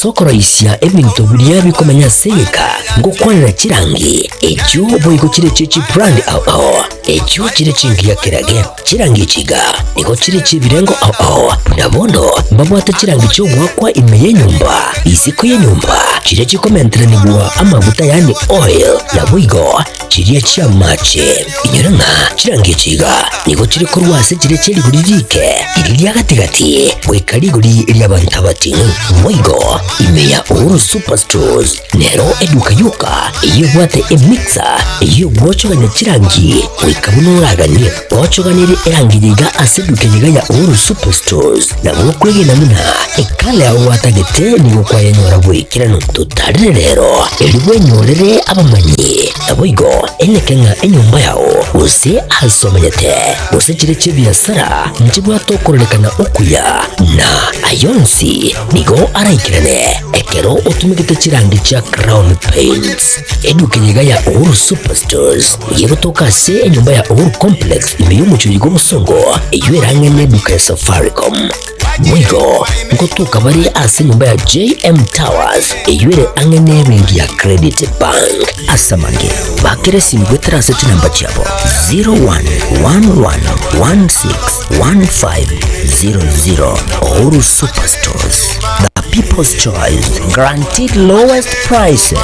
Ase okoroisia ebinto biria bikomenya ase egeka, ngokwanera chirangi, echio boigo chire chie chibrand ao ao, echio chire chingiya kerage. Chirangi echi iga nigo chire chi'ebirengo ao ao, buna bono mbabwate chirangi chi'ogoakwa ime y'enyomba, isiko y'enyomba, chiria chikomenteranigwa amaguta yaani oil, naboigo chiria chi'amache. Inyora ng'a chirangi echi iga nigo chire korwa ase chiria chie rigori riike, riria ria gati-gati, goika rigori ri'abanto abating'u. Boigo ime ya Uhuru Superstores nero eduka yoka eyio ebwate emixer eyio egwochogania chirangi goika buna oraganie. Ochoganirie erangi eye iga ase eduka eye iga ya Uhuru Superstores, nabo okwegena buna ekala yao gwatagete nigo kwayenyora boikeranu. Totarere rero erio bwenyorere abamanyi. Naboigo eneke ng'a enyomba yao, gose aase omenyete, gose chire chi'ebiasara, nchibwate okororekana okuya, na ayio onsi nigo araikerane ekero otumegete chirangi chia Crown Paints. Eduka eye iga ya Uhuru Superstores nigo egotoka ase enyomba ya Uhuru Complex ime y'omochie oyo bw'obosongo, eyio erang'e neduka ya Safaricom. Boigo ngotoka bare ase enyomba ya JM Towers eyio ere ang'e nebenki ya Credit Bank. Ase amange, bakera esimi goetera ase chinamba chiabo 0111161500. Uhuru Superstores, the people's choice, guaranteed lowest prices.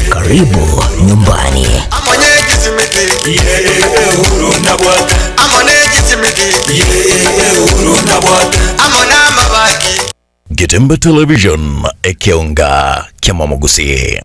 Karibu nyumbani. Getembe Television, ekeonga kiamamogusii.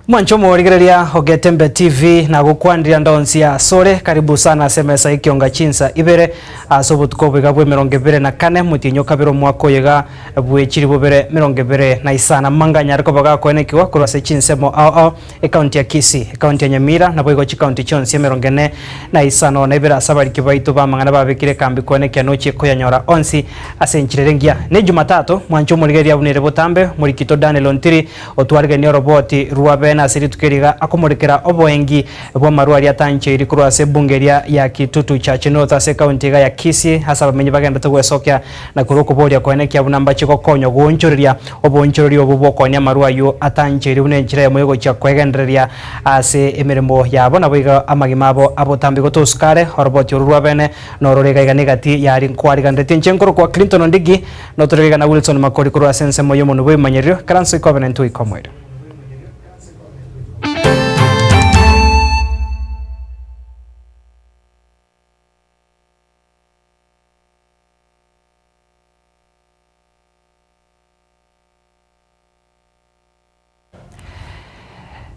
Mwanche omorigereria o Getembe TV nagokwanire ande onsi asore karibu sana ase emesa y'ekionga chinsa ibere ase obotuko obo iga bw'emerongo ebere na kane motienyi o kabere omwaka oyo iga bw'echiri bobere merongo ebere na isano. Amang'ana anyare koba gakoenekigwa korwa ase chinsemo ao ao Ekaunti ya Kisii, ekaunti ya Nyamira, naboigo chikaunti chionsi emerongo ene na isano na ibere ase abariki baito b'amang'ana babekire ekambi koenekia nochie koyanyora onsi ase enchera ere engiya. Ne Jumatatu, mwanche omorigereria buna ere botambe, omorikito Daniel Ontiri otwariganie oroboti rwa bene ase rituko eri iga akomorekera oboengi bw'amarwa aria atancheiri korwa ase ebunge eria ya Kitutu Church North ase ekaunti iga ya Kisii ase abamenyi bagenderete gwesokia na korwa okoboria koenekia buna mbache gokonywa goonchoreria Oboonchoreri obwo bw'okoonia amarwa ayio atancheiri buna enchera eyemo y'ogochia kwegendereria ase emeremo yabo, naboigo amagima abo abotambe gotosuka are. Oroboti orwo rwa bene norore iga iga negati y'aria nkwariganeretie inche nkorokwa Clinton Ondigi, notore iga na Wilson Makori korwa ase ensemo y'omonwe bw'ebimanyererio, Ikaranso ikobe na intwe goika omoerio.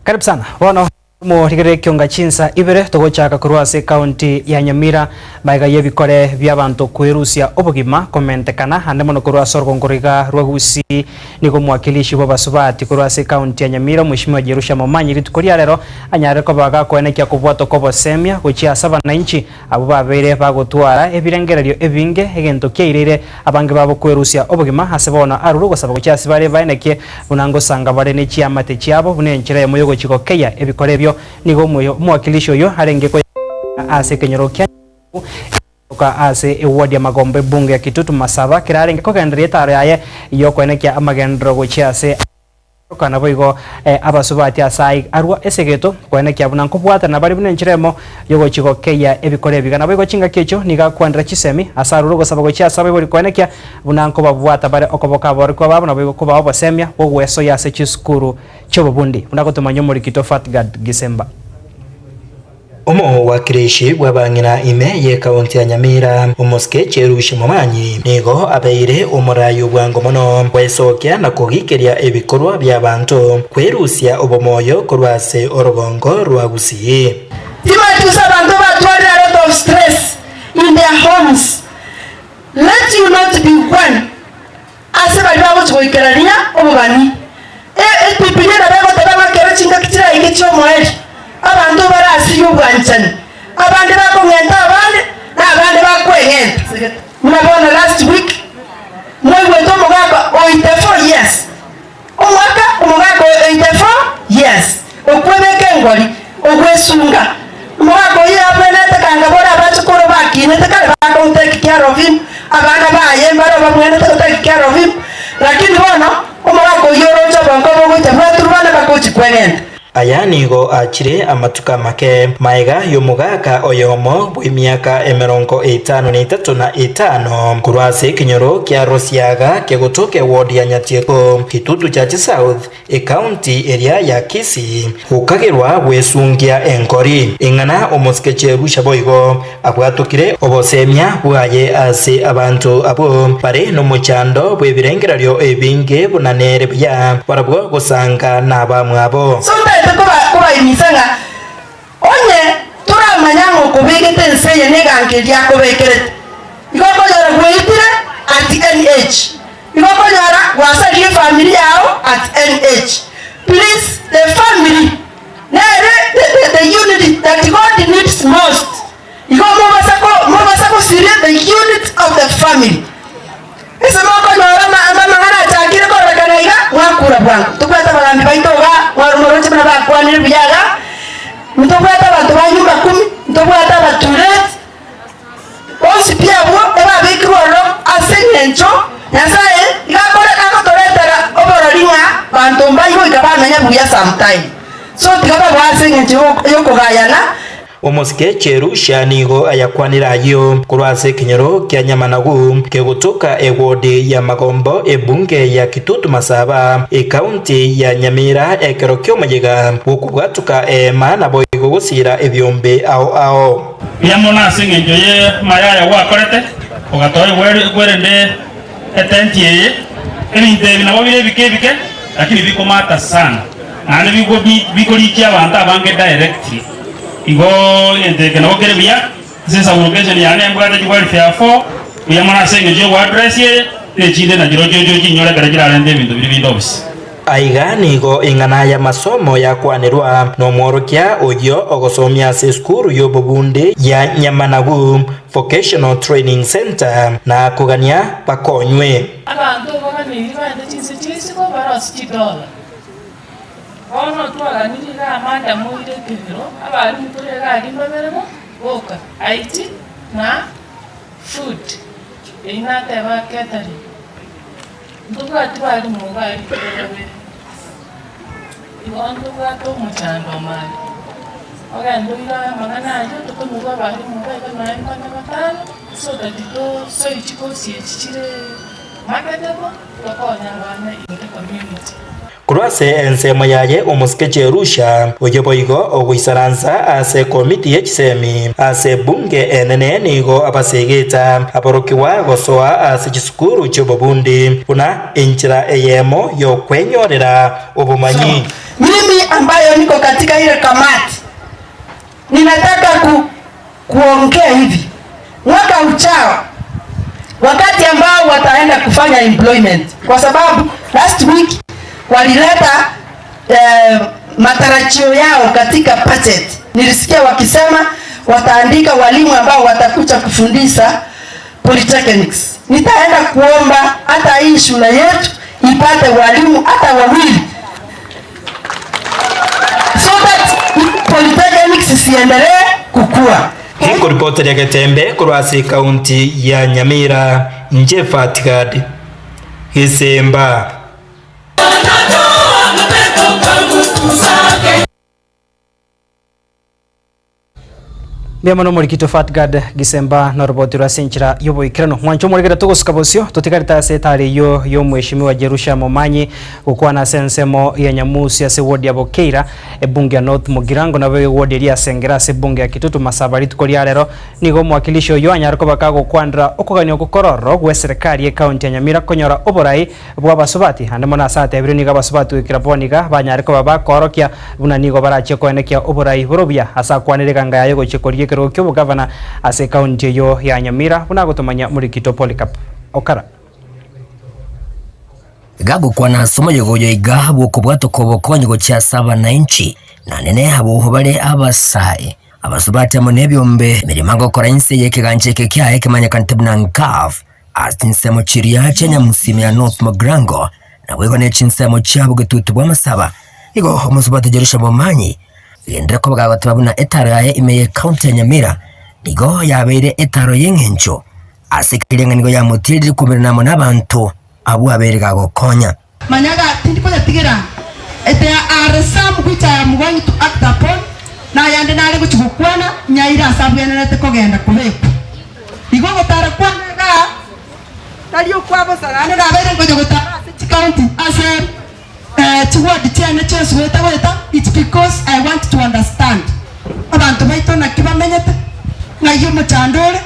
Karibu sana. Bono morigerere ekionga chinsa ibere togochaka korwa ase ekaunti ya Nyamira maega y'ebikore bi'abanto kwerusia obogima komentekana ande mono korwa ase orogongo iga rwa Gusii nigo omwakilishi bw'abasubati korwa ase ekaunti ya Nyamira Omweshimiwa Jerusha Momanyi rituko ria rero anyarire koba gakoenekia kobwatwa kw'obosemia gochia ase abanainchi Abwo babeire bagotwara ebirengererio ebinge, egento kiaireire abange babo kwerusia obogima ase bono arure ogosaba gochia ase bare baenekie buna ngosanga bare ne chiamate chiabo buna enchera eyemo y'ogochia gokeia ebikora ebio. Nigo omowakilishi oyio arenge koyakora ase ekenyoro kia Nyasaku egotoka ase eward ya Magombo ebunge ya Kitutu Masaba kera arenge kogendereria etaro yaye y'okoenekia amagenderero gochia ase. Naboigo abasubati ase ai arwa esegeto, koenekia buna nkobwatana bare buna enchera emo y'ogochia gokeyia ebikoro ebiga. Naboigo chingaki echio nigo akwanera chisemi ase arure ogosaba gochia ase abaibori koenekia buna nkobabwata bare okoboka aborokigwa babo naboigo kobaa obosemia bw'ogwesoyia ase chisukuru chi'obobundi buna gotomanya omorikito Fatgard Gisemba. Omowakilishi bw'abang'ina ime y'ekaunti ya Nyamira, omosike Cherushi Momanyi, nigo abeire omorai obwango mono gwesokia na kogikeria ebikorwa bi'abanto kwerusia obomoyo korwa ase orogongo rwa Gusii. Timanyeti abanto batwarire a lot of stress in their homes. Let you not be one ase baria bagochia goikerania obobani. Ebibilia nabo egoteba ng'a kero chingaki chiraike chi'omoerio, abanto barasirie obwanchani, abande bakong'enta abande, na abande bakweng'enta. Buna bono last week mwaigwete omogaka oite 4 years, omwaka omogaka oite 4 years, okwebeka engori, ogwesunga. Omogaka oyio abwenerete kanga bore abachukuru bakinete kare bako take care of him, abana baye mbare babwenerete go take care of him, lakini bono omogaka oyio oroche obongo bogocha bwaturubana bagochi kwegenta. Aya nigo achire amatuko amake magega y'omogaka oyomo bw'emiaka emerongo etano na etato na etano korwa ase ekenyoro kia Rosiaga kegotoka eward ya Nyatieko, Kitutu Church South, Ekaunti eria ya Kisii, gokagerwa gwesungia enkori eng'ana omosike Cherusha boigo abwatokire obosemia bwaye ase abanto abwo bare nomochando bw'ebirengererio ebinge buna nere buya barabwo gosanga nabamwabo. So ntaete kobaimisa ng'a onye toramanya ng'a okobegete ense eye neganka eria akobekerete, igo okonyora gweitire at any age. Igo okonyora gwasaririe efamiri yao at any age. Please the family nere the, the, the unity that God needs most. Igo mobasa ko mobasa gosiria the unit of the family. Ase mokonyora ama amang'ana achakire kororekana iga, mwakura bwango. Tobwate abagambi baito iga, mwaromoroche buna bakwanire buya iga, ntobwate abanto ba nyumba kumi, ntobwate abatureti, Bonsi pi abwo ebabekirwe ororo ase engencho Nyasae iga akore agotoretera oborori ng'a banto mbai goika bamenye buya sometime. So tiga babe ase engencho yokogayana. Omosike Cherusha nigo ayakwanire ayio korwa ase ekenyoro kia Nyamanagu kegotoka ewodi ya Magombo ebunge ya Kitutu Masaba ekaunti ya Nyamira ekero ki'omoyega bw'okobwatuka eema naboigo gosiira ebiombe ao ao. Mbuya mono ase engencho y'amaya aya gwakorete, ogatoa gwerende etenti eye. Ebinto ebi nabo bire ebike ebike, lakini bikomata sana, naende bikorikia abanto abange directly. Igo egento eke nabo kere buya, ase esublocation yane embwate chiwelfare four, mbuya mono ase engencho y'ogoaddress eye, na echinde nachirochio oche ochinyore ekero chirarente ebinto biria binde obisi. Aiga nigo ing'ana y'amasomo yakwanerwa nomworokia oyio ogosomia ase esukuru y'obobundi ya Nyamanagu Vocational Training Centre na kogania bakonywe. Abanto baganeirie baende chinse chia isiko barosie chidola. Bono twaganirie iga amanda moire ekegiro, abalimu tore iga aria mbabere bo boka, IT na food, eyio nateba catering. Ntobwati barimu iga aria tore babere, igo ntobwate omochando omare. Ogende oire amang'ana ayio totomigwe abarimu iga iga nonya bane batano, so that tosoe chikosi echi chire marketable, tokonye abana in the community. Korwa ase ensemo yaye omosike Jerusha, oyio boigo ogoisaransa ase ekomiti ye chisemi ase ebunge enene nigo abasegete aborokigwa gosoa ase chisukuru chi'obobundi buna enchera eyemo y'okwenyorera obomanyi. So, mimi ambayo niko katika ile kamati ninataka ku, kuongea hivi mwaka uchao wakati ambao wataenda kufanya employment, kwa sababu last week walileta eh, matarajio yao katika budget. Nilisikia wakisema wataandika walimu ambao watakuja kufundisha polytechnics. Nitaenda kuomba hata hii shule yetu ipate walimu hata wawili so that polytechnics isiendelee kukua. Nkoripoteria Getembe korwa ase ekaunti ya Nyamira, inche Fatgad Gesemba. Mbuya mono omorikito Fatgard Gisemba noroboti rwa ase enchera y'oboikeranu. Mwanche omorikire togosuka bosio, totigarete ase etari eyio y'omweshimiwa Jerusha Momanyi gokwana ase ensemo ya Nyamusi ase ward ya Bokeira, ebunge ya North Mugirango nabo eward eria ya Sengera ase ebunge ya Kitutu Masaba rituko ria rero nigo omwakilishi oyio anyare koba kagokwanera okogania okwo kororo gwe serikali ye county ya Nyamira konyora oborai bw'abasubati ande mono ase atebire nigo abasubati goikera bono iga banyare koba bakoorokia buna nigo barachie koenekia oborai bore obuya ase akwanire eganga yaye gochia korigia ekerogo ki'obogavana ase ekaunti eyio ya Nyamira buna agotomanya Murikito Polycarp Okara. Gagokwana ase omoyega oyo iga bw'okobwatoka obokonyi gochia ase abananchi, na nene abwo bare abasae, abasubati amo nebiombe, emeremo agokora inse y'ekegancha eke kiaye kemanyekanete buna NCAF, Ase chinsemo chiria chia Nyamusime ya North Mugirango, naboigo ne chinsemo chia bogetutu bw'amasaba, nigo omosubati Jerusha Momanyi agenderere koba gagoteba buna etaro yaye ime ye county ya Nyamira nigo yabeire etaro y'eng'encho ase keria nigo yamotierire komerana amo nabanto abwo abeire gagokonya. Manya ga tindi koyatigera, There are some which I am going to act upon, na ayande nare gochia gokwana, nyaire ase abwenerete kogenda kobekwa. Igo ogotara kwane igaa tari okwa bosa, naende nabeire nkonya gotara ase chicounty ase chiward chiane chionsi goeta goeta, it's because I want to understand abanto baito naki bamenyete, ng'ai omochando ore.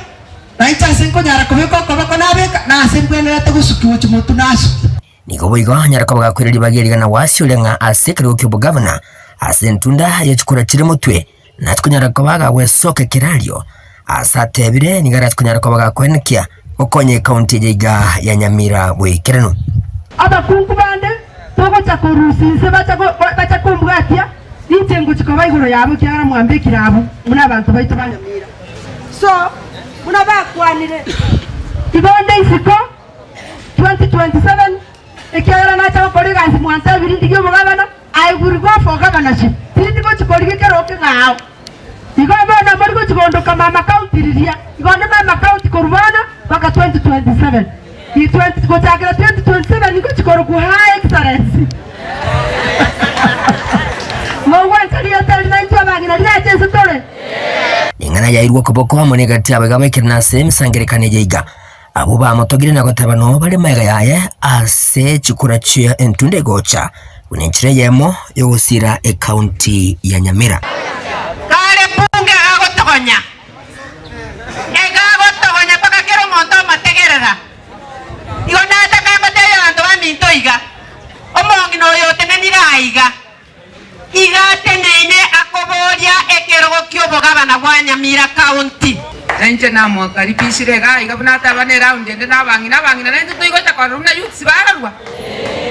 Na inche ase nkonyara kobeka okoboko nabeka, na ase mbwenerete gosukigwa chimotu nasukia. Nigo boigo anyare koba gakwire ribaga eriga na gwasiore ng'a ase ekerogo ki'obogavana, ase entunda ye chikura chire motwe, nache konyara koba gagwesoka ekerario. Ase atebire nigo arache konyara koba gakwenekia gokonya ekaunti eye iga ya Nyamira boikeranu. Abakungu bande togocha korusia inse bacha kombwatia, inche ngochia koba igoro yabo, ekiagera mwambekire abwo buna abanto baito ba Nyamira. So, buna bakwanire, igo onde isiko 2027, ekiagera nacha gokora egasi mwantebirie ndigie omogabana, I will go for governorship, tindi gochia korigia ekerogo keng'ao. Igo bono mori gochia gondoka mama county riria, igo onde mama county korwa bono mpaka 2027. I 20 gochakera 2027 ngochia korokwa Her Excellency. Mogwancha rieta eri naintwe abang'ina rirache ase tore? Ring'ana yairwe okoboko amo negati y'abaiga baikire ase emesangererekano eye iga, abwo bamotogire na goteba noo bare magega yaye ase chikura chia entunda egocha, buna enchera eyemo yogosira ecounty ya Nyamira. Kare bunge agotogonya, ega agotogonya mpaka kera omonto omotegerera. Igo nataka ngotebie abanto baminto iga, omong'ina oyo otenenire aiga, Iga ateneine akoboria ekerogo ki'obogabana bwa Nyamira County. Na inche namokaribishire iga iga buna ataba ne round ende na abang'ina abang'ina naintwe toigocha korora buna youths bararwa.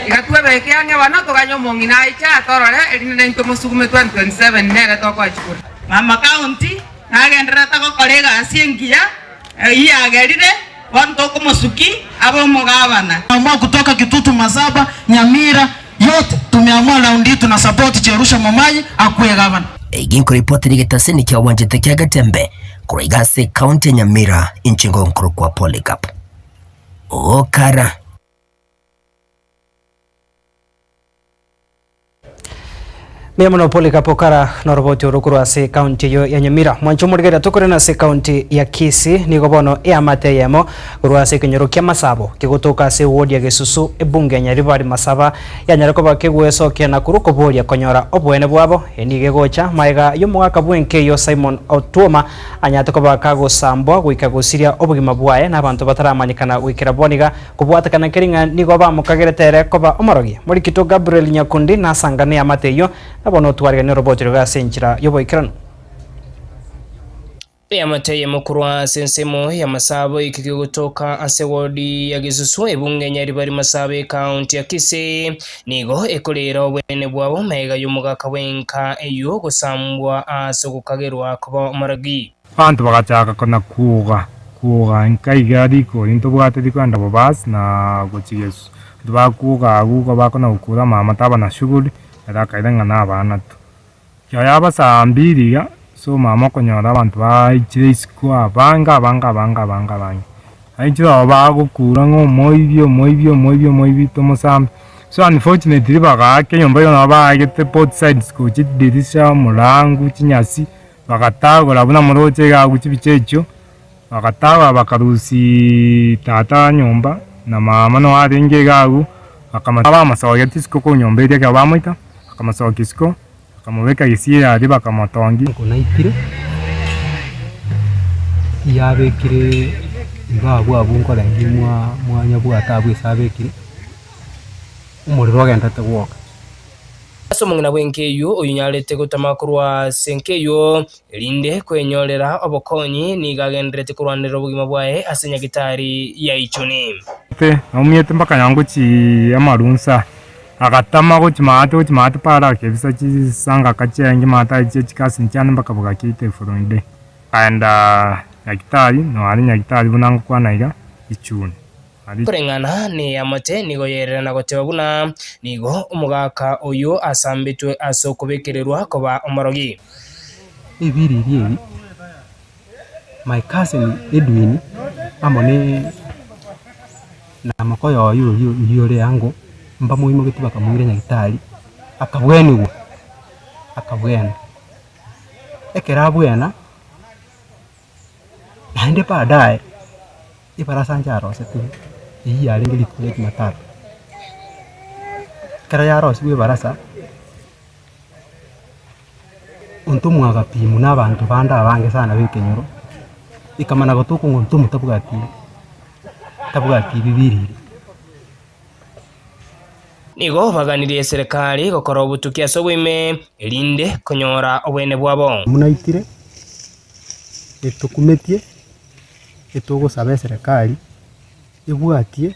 Iga twebeke ang'e bono toganye omong'ina aiche atorore erinde naintwe mosugume 2027 nere tokoa chikura. Mama County nagendererete gokora egasi engiya eyio yagerire bono tokomosuki abe omogabana. Tumeamua kutoka Kitutu Masaba, Nyamira yote tumeamua round hii tuna support Jerusha Momanyi akuwe gavana. Egi nkoripoti rigetaseni kia obwanchete kia Getembe korwa iga ase ekaunti ya Nyamira inche ngonkorokwa Polycarp Okara. Mbuya mono Polycarp Okara noroboti oro korwa ase ekaunti eyio ya Nyamira. Mwanche omorigereria tokorene ase ekaunti ya Kisii nigo bono eamate eyemo korwa ase ekenyoro kia Masabo kegotoka ase ewodi ya Gesusu ebunge ya Nyaribari Masaba yanyare koba kegwesokia na korwa okoboria konyora oboene bwabo. Eye nigo egocha maega y'omogaka bw'enka eyio Simon Otuoma anyarete koba kagosambwa goika gosiria obogima bwaye na abanto bataramanyekana goikera bono iga Kobwatekana keri ng'a nigo bamokagerete ere koba omorogi. Morikito Gabriel Nyakundi nasangane eamate eyio, na bono otwariganie oroboti roria ase enchera y'oboikeranu. Eamate eyemo korwa ase ensemo y'amasabo eke kegotoka ase ward ya Gesusu ebunge ya Nyaribari Masaba ekaunti ya Kisii nigo ekorera obweene bwabo magega y'omogaka bw'enka eyio gosambwa ase ogokagerwa koba omorogi. Abanto bagachaka kona-kuuga, kuuga, Nkaiga rikori ntobwate rikoenda bobasi na gochia Yesu. Abanto bakuuga agwo igo bakona gokura mama taba na shughuli, ere akaira ng'a nabana tu. Ekero yaba saa mbili iga, ase omama okonyora abanto baichire isiko abange abange abange abange abange. Baichire oo bagokura ng'a omoibi omoibi omoibi omoibi tomosambe. So unfortunately bagaaka enyomba eywo nabo baagete both sides gochia dirisha, omorangu, chinyasi. Bagatagora buna moroche iga agwo chibicha echio, bagatagora bakarusiaa tata nyomba na mama noo arenge iga agwo, bakama bamosogetie isiko korwa nyomba eria ekero bamoita, bakamosokia isiko, bakamobeka gesieri aria bakamotongia. Naitire, yabekire iga abwo abwo nkorengia mwa mwanyabwate abwo ase abekire, omorero ogenderete gwoka. Ase omong'ina bw'enka eyio oyonyarete gotama korwa ase enka eyio, erinde kwenyorera obokonyi, nigo agendererete korwanerera obogima bwaye ase nyagitari ya Ichuni. Naumiete mpaka nyangochia amarunsa, agatama gochia maate gochia maate para akebisa chisangaka chiaye maate aichie chikasini chiane mpaka bogakia the following day. Akaenda nyagitari, noare nyagitari buna ngokwana iga, Ichuni. Koreng'ana neamate nigo yerera na goteba buna nigo omogaka oyio asambetwe ase okobekererwa koba omorogi. Ebiriri ebi, my cousin Edwin amo ne na mokoyo oye oyio oyio ore ango, mbamoimogetie bakamoira nyagetari, akabwenigwa, akabwena. Ekero abwena, naende baadaye. Ebarasa nchiarosetigwe, eyio yarenge rituko ria Jumatatu. Ekero yarosigwe ebarasa, ontomwa agapimwa na abanto bande abange sana ba ekenyoro, ekamana gotoka ng'a ontomwa tabwati tabwati bibiriri. Nigo baganirie eserekari gokora obotuki ase oboime, erinde konyora oboene bwabo. Munaitire, etokumetie, etogosaba eserekari ebwatie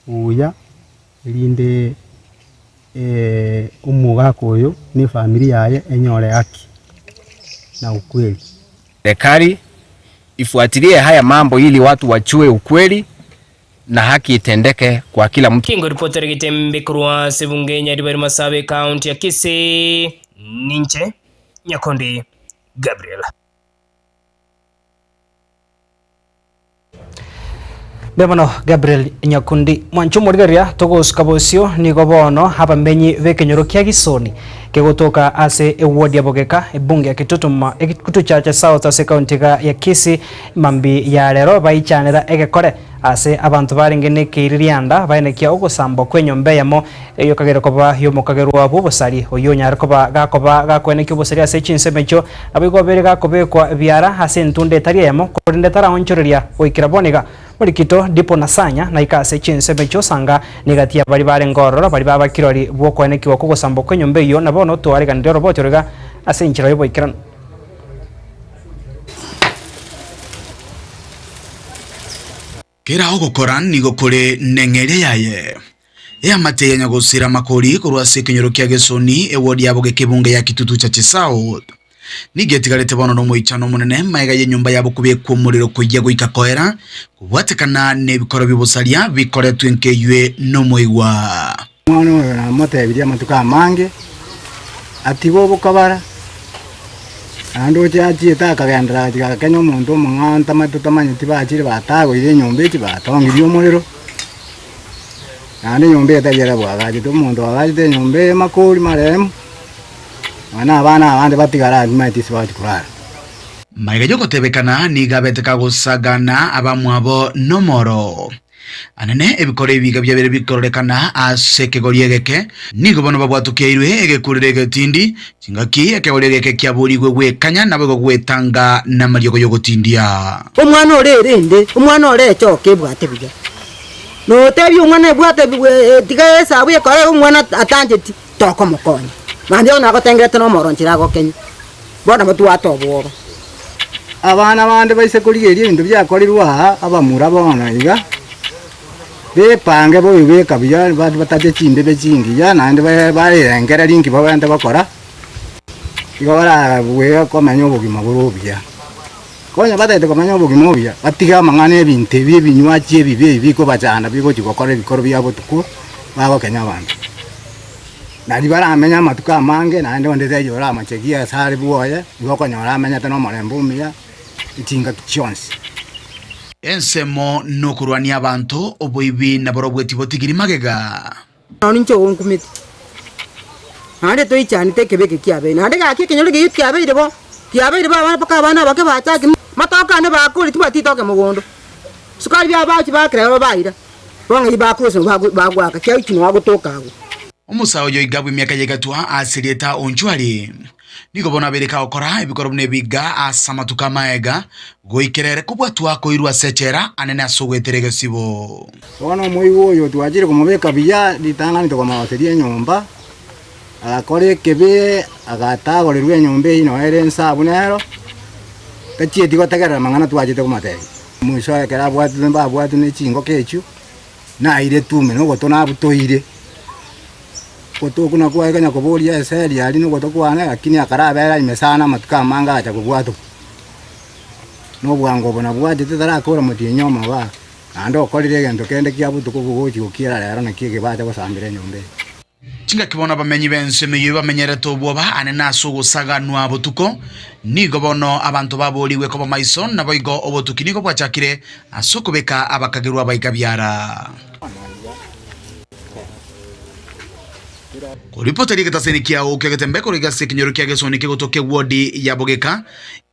buya erinde omogaka oyo na efamiri yaye enyore haki na ukweli. Serikali ifuatilie haya mambo ili watu wachue ukweli na haki itendeke kwa kila mtu. Kingo ripotera getembe korwa ase ebunge Nyaribari Masabe ekaunti ya Kisii, ninche Nyakondi Gabriel. Mbuya mono Gabriel Nyakundi. Mwanche omorigereria togosuka bosio nigo bono abamenyi b'ekenyoro kia Gisoni kegotoka ase eward ya Bogeka ebunge ya Kitutu ma Kitutu Chache South ase ekaunti iga ya Kisii mambi ya rero baichanera egekore ase abanto barenge nekeiririanda baenekia ogosambwa kw'enyomba eyemo Eyio kagere koba y'omokagerwa bw'obosari, oyio onyare koba gakoba gakoenekia obosari ase chinsemo echio, naboigo obere gakobekwa biara ase entunda etari eyemo, korende taraonchoreria goikera bono iga. Morikito, Dipo na Sanya naika ase chinsemo echio sanga negati ya baria barenge ororo, baria baba kirori bw'okoenekiwa kw'ogosambwa kw'enyomba eyio, na bono twareganirie oroboti oro iga ase enchera y'oboikeranu. Kera ogokora nigo kore neng'eria yaye. Eamate ya nyagosira Makori korwa ase ekenyoro kia Gesoni, ewodi yabo gekebunge ya Kitutu Chache South. Nigo etigarete bono nomoichano omonene magega y'enyomba yabo kobekwa omorero koyia goika koera, kobwatekana nebikoro bi'obosaria bikoretwe nkeywe nomoigwa. Omwana oyo namotebirie amatuko amange, atige obokabara, naende oche achiete akagenderera agachika agakenya omonto omong'ao ntamanyete totamanyeti bachire batagoire enyomba echi batongirie omorero, naende enyomba eye tari ere bwagachete, omonto oagachete enyomba eye makori maremu, nonya na abana abande batigare aa timanyeti ase bagochi korara. Magega y'ogotebekana nigo abete kagosagana abamwabo nomoro. Anene ebikoro ebiga biabere bikororekana ase ekegori egeke, nigo bono babwatokeirwe egekurero egetindi, chingaki ekegori egeke kiaborigwe gwekanya naboigo gwetanga namariogo y'ogotindia. Omwana ore erende, omwana ore echoke ebwate buya. Notebia omwana ebwate tiga esabu ekore omwana atancheti, tokomokonya. Mambia bono agotengerete na omoro nchera agokenya, bono nabo twate obwoba. Abana bande baise korigereria ebinto biakorirwe aa, abamura bono iga, bepange boibeka buya batache chimbebe chingiya naende baerengererie nki babwenerete gokora, igo barabue komenya obogima bore obuya. Konya batagete komenya obogima obuya, batige amang'ana ebinto ebi ebinywachi ebibe ebi bikobachanda bigochi gokora ebikoro bia botuko, bagokenya abanto. Nario baramenye amatuko amange, naende onde taiyo oramochegie ase are bwoye, igo okonyora amenyete nomorembe omuya chingaki chionsi. Ensemo nokorwania abanto, oboibi naborobwo tibotigiri magega. Nonya ninche ogonkumeti, naende toichanete ekebe eke kiabeire, naende gaki ekenyoro ekeyio kiabeire bo. Kiabeire ba mpaka abana abake bachakire, matoke ane bakore tibwati ritoke mogondo, sukari biabo bachi bakera ero baira, bono eyio bakosa bagoaka kiaye ki noagotoka agwo. Omosae oyo iga bw'emiaka y'egatwa ase erieta Onchwari, nigo bono abeire kagokora ebikorwa buna ebiga ase amatuko amaega, goikera ere kobwatwa koirwa ase echela anene ase ogoetera egesibo. Bono omoigwa oyo twachire komobeka buya, ritang'ani tokamogoseria enyomba, agakora ekebe, agatagorerwa enyomba eyio nonya ere ense abwo nero, tachieti gotegerera amang'ana twachete komotebia. Omoiso oye ekero abwatete mbabwatwe ne chingoko echio, nairetwe ime na ogoto nabutoire, ogoto okwo nakwo aye konya koboria eseri aria na ogoto kwane lakini akarabera ime sana amatuko amange agacha kobwatwa. Na obwango obo nabwachete tarakora motienyi omobe aa, naende okorire egento kende kia botuko bogochi gokiera rero naki ekebacha gosambera enyomba eye. Chingaki bono abamenyi b'ense emeyio bamenyerete obwoba ane na ase ogosaganwa botuko, nigo bono abanto baboorigwe koba maiso, naboigo obotuki nigo bwachakire ase okobeka abakagerwa abaiga biara. Koripota ri'egetaseni kiao ki'egetembe korwa ase ekenyoro kia Gesoni kegotoka ewodi ya Bogeka,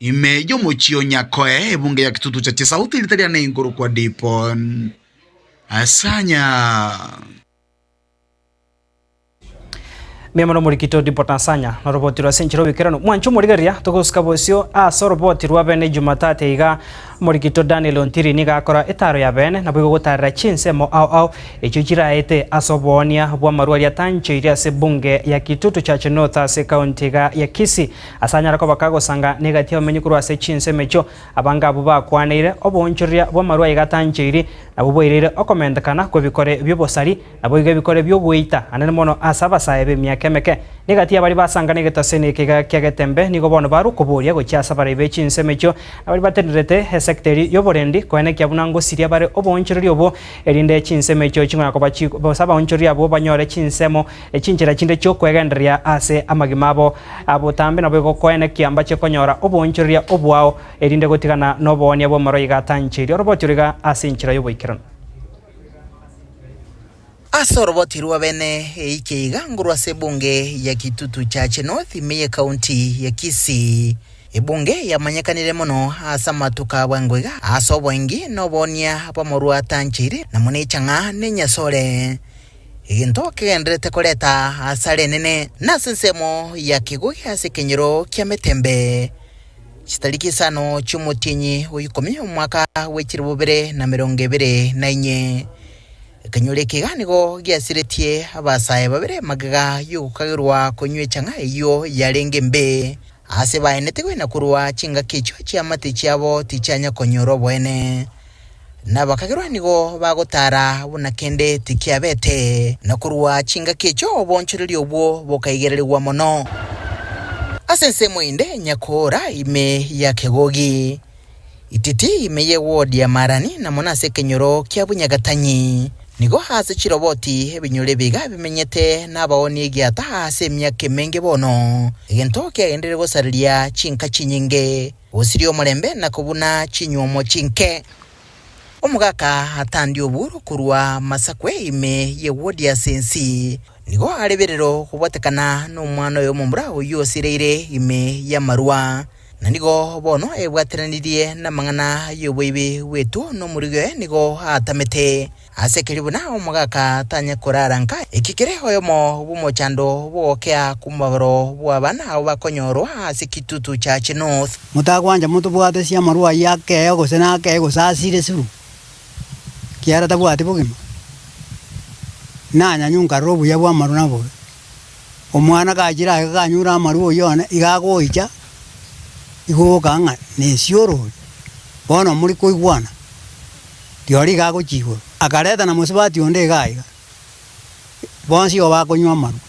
ime y'omochie o Nyakoe, ebunge ya Kitutu Chache South, erita riane inkorokwa Dipon Asanya. Mbuya mono omorikito Dipot Asanya noroboti rwa ase enchera oboikeranu. Mwanche omorigereria togosuka bosio ase oroboti rwa bene Jumatatu iga omorikito Daniel Ontiri nigo akora etaro ya bene naboigo gotarera chinsemo ao ao echio chiraete ase oboonia bw'amarwa aria atancheiri ase ebunge ya Kitutu Church North ase ekaunti iga ya Kisii ase anyare koba kagosanga negati y'abamenyi korwa ase chinsemo echio abange abwo bakwaneire oboonchoreria bw'amarwa aiga atancheiri nabwo bwaireire okomentekana kw'ebikore bi'obosari Naboigo ebikore bi'ogoita, anene mono ase abasae b'emiaka emeke. Negati y'abaria basangana egetaseni eke iga kia Getembe nigo bono barwa okoboria gochia ase abarai be chinsemo echio, na baria batenerete esecta eria y'oborendi, koenekia buna ngosiria bare oboonchoreria obwo, erinde chinsemo echio ching'ana koba chi gose abaonchoreria abwo banyore chinsemo chinchera chinde chi'okwegendereria ase amagima abo a botambe. Naboigo koenekia mbache konyora oboonchoreria obwao, erinde gotigana noboonia bw'omoro iga atancheirie oroboti oro iga ase enchera y'oboikeranu. Ase oroboti rwa bene eike iga ngorwa ase ebunge ya Kitutu Chache North ime y'ecounty ya Kisii. Ebunge yamanyekanire mono ase amatuko a bwango iga ase oboengi na oboonia bw'amorwa atancheire na mono echang'a na enyasore. Egento kegendererete koreta asara enene nase ensemo ya Kigugi ase ekenyoro kia Metembe. Chitariki isano chi'omotienyi o ikomi omwaka bwe chilifu bibere na emerongo ebere na inye. Ekenyoro eke iga nigo giasiretie abasae babere magega y'ogokagerwa konywa echang'a eyio yarenge embe, aase baenetigwe na korwa chingaki echio chiamate chiabo tichianya konyora oboene. Na abakagerwa nigo bagotara buna kende tikiabete, na korwa chingaki echio oboonchoreria obwo bokaigererigwa mono. Ase ensemo ende nyakoora ime ya Kegogi, Ititi ime ye ward ya Marani na mono ase ekenyoro kia Bunyagatanyi, nigo aase chiroboti ebinyoro ebiga bimenyete nabaoni egiata ase emiaka emenge bono, egento kiagenderire gosareria chinka chinyinge. Gosiria omorembe na kobuna chinywomo chinke. Omogaka atandie oburu korwa masakwe ime y'ewodi ase ensi. Nigo areberero kobwatekana nomwana oye omomura oyio osireire ime y'amarwa. Na nigo bono ebwateranirie namang'ana y'oboibi bw'etuo nomorigia oye nigo atamete. Ase ekeri buna omogaka tanya korara nka, eki kere oyomo bw'omochando bw'ogokea kw'omobaro bw'abana abwo bakonyorwa ase Kitutu Church North. Motagwancha motobwate ase amarwa ayio akee gose nakee gose asire suru, ekiagera tabwati bogima. Nanyanywa nkarora obuya bw'amarwa nabobe. Omwana gachire aye kanyure amarwa oyio one, iga agoicha, igo ogoka ng'a nesioro oria, bono more koigwana. Rirorio iga agochia igoro, akareta na mosubati onde iga aiga, bonsi igo bakonywa amarwa.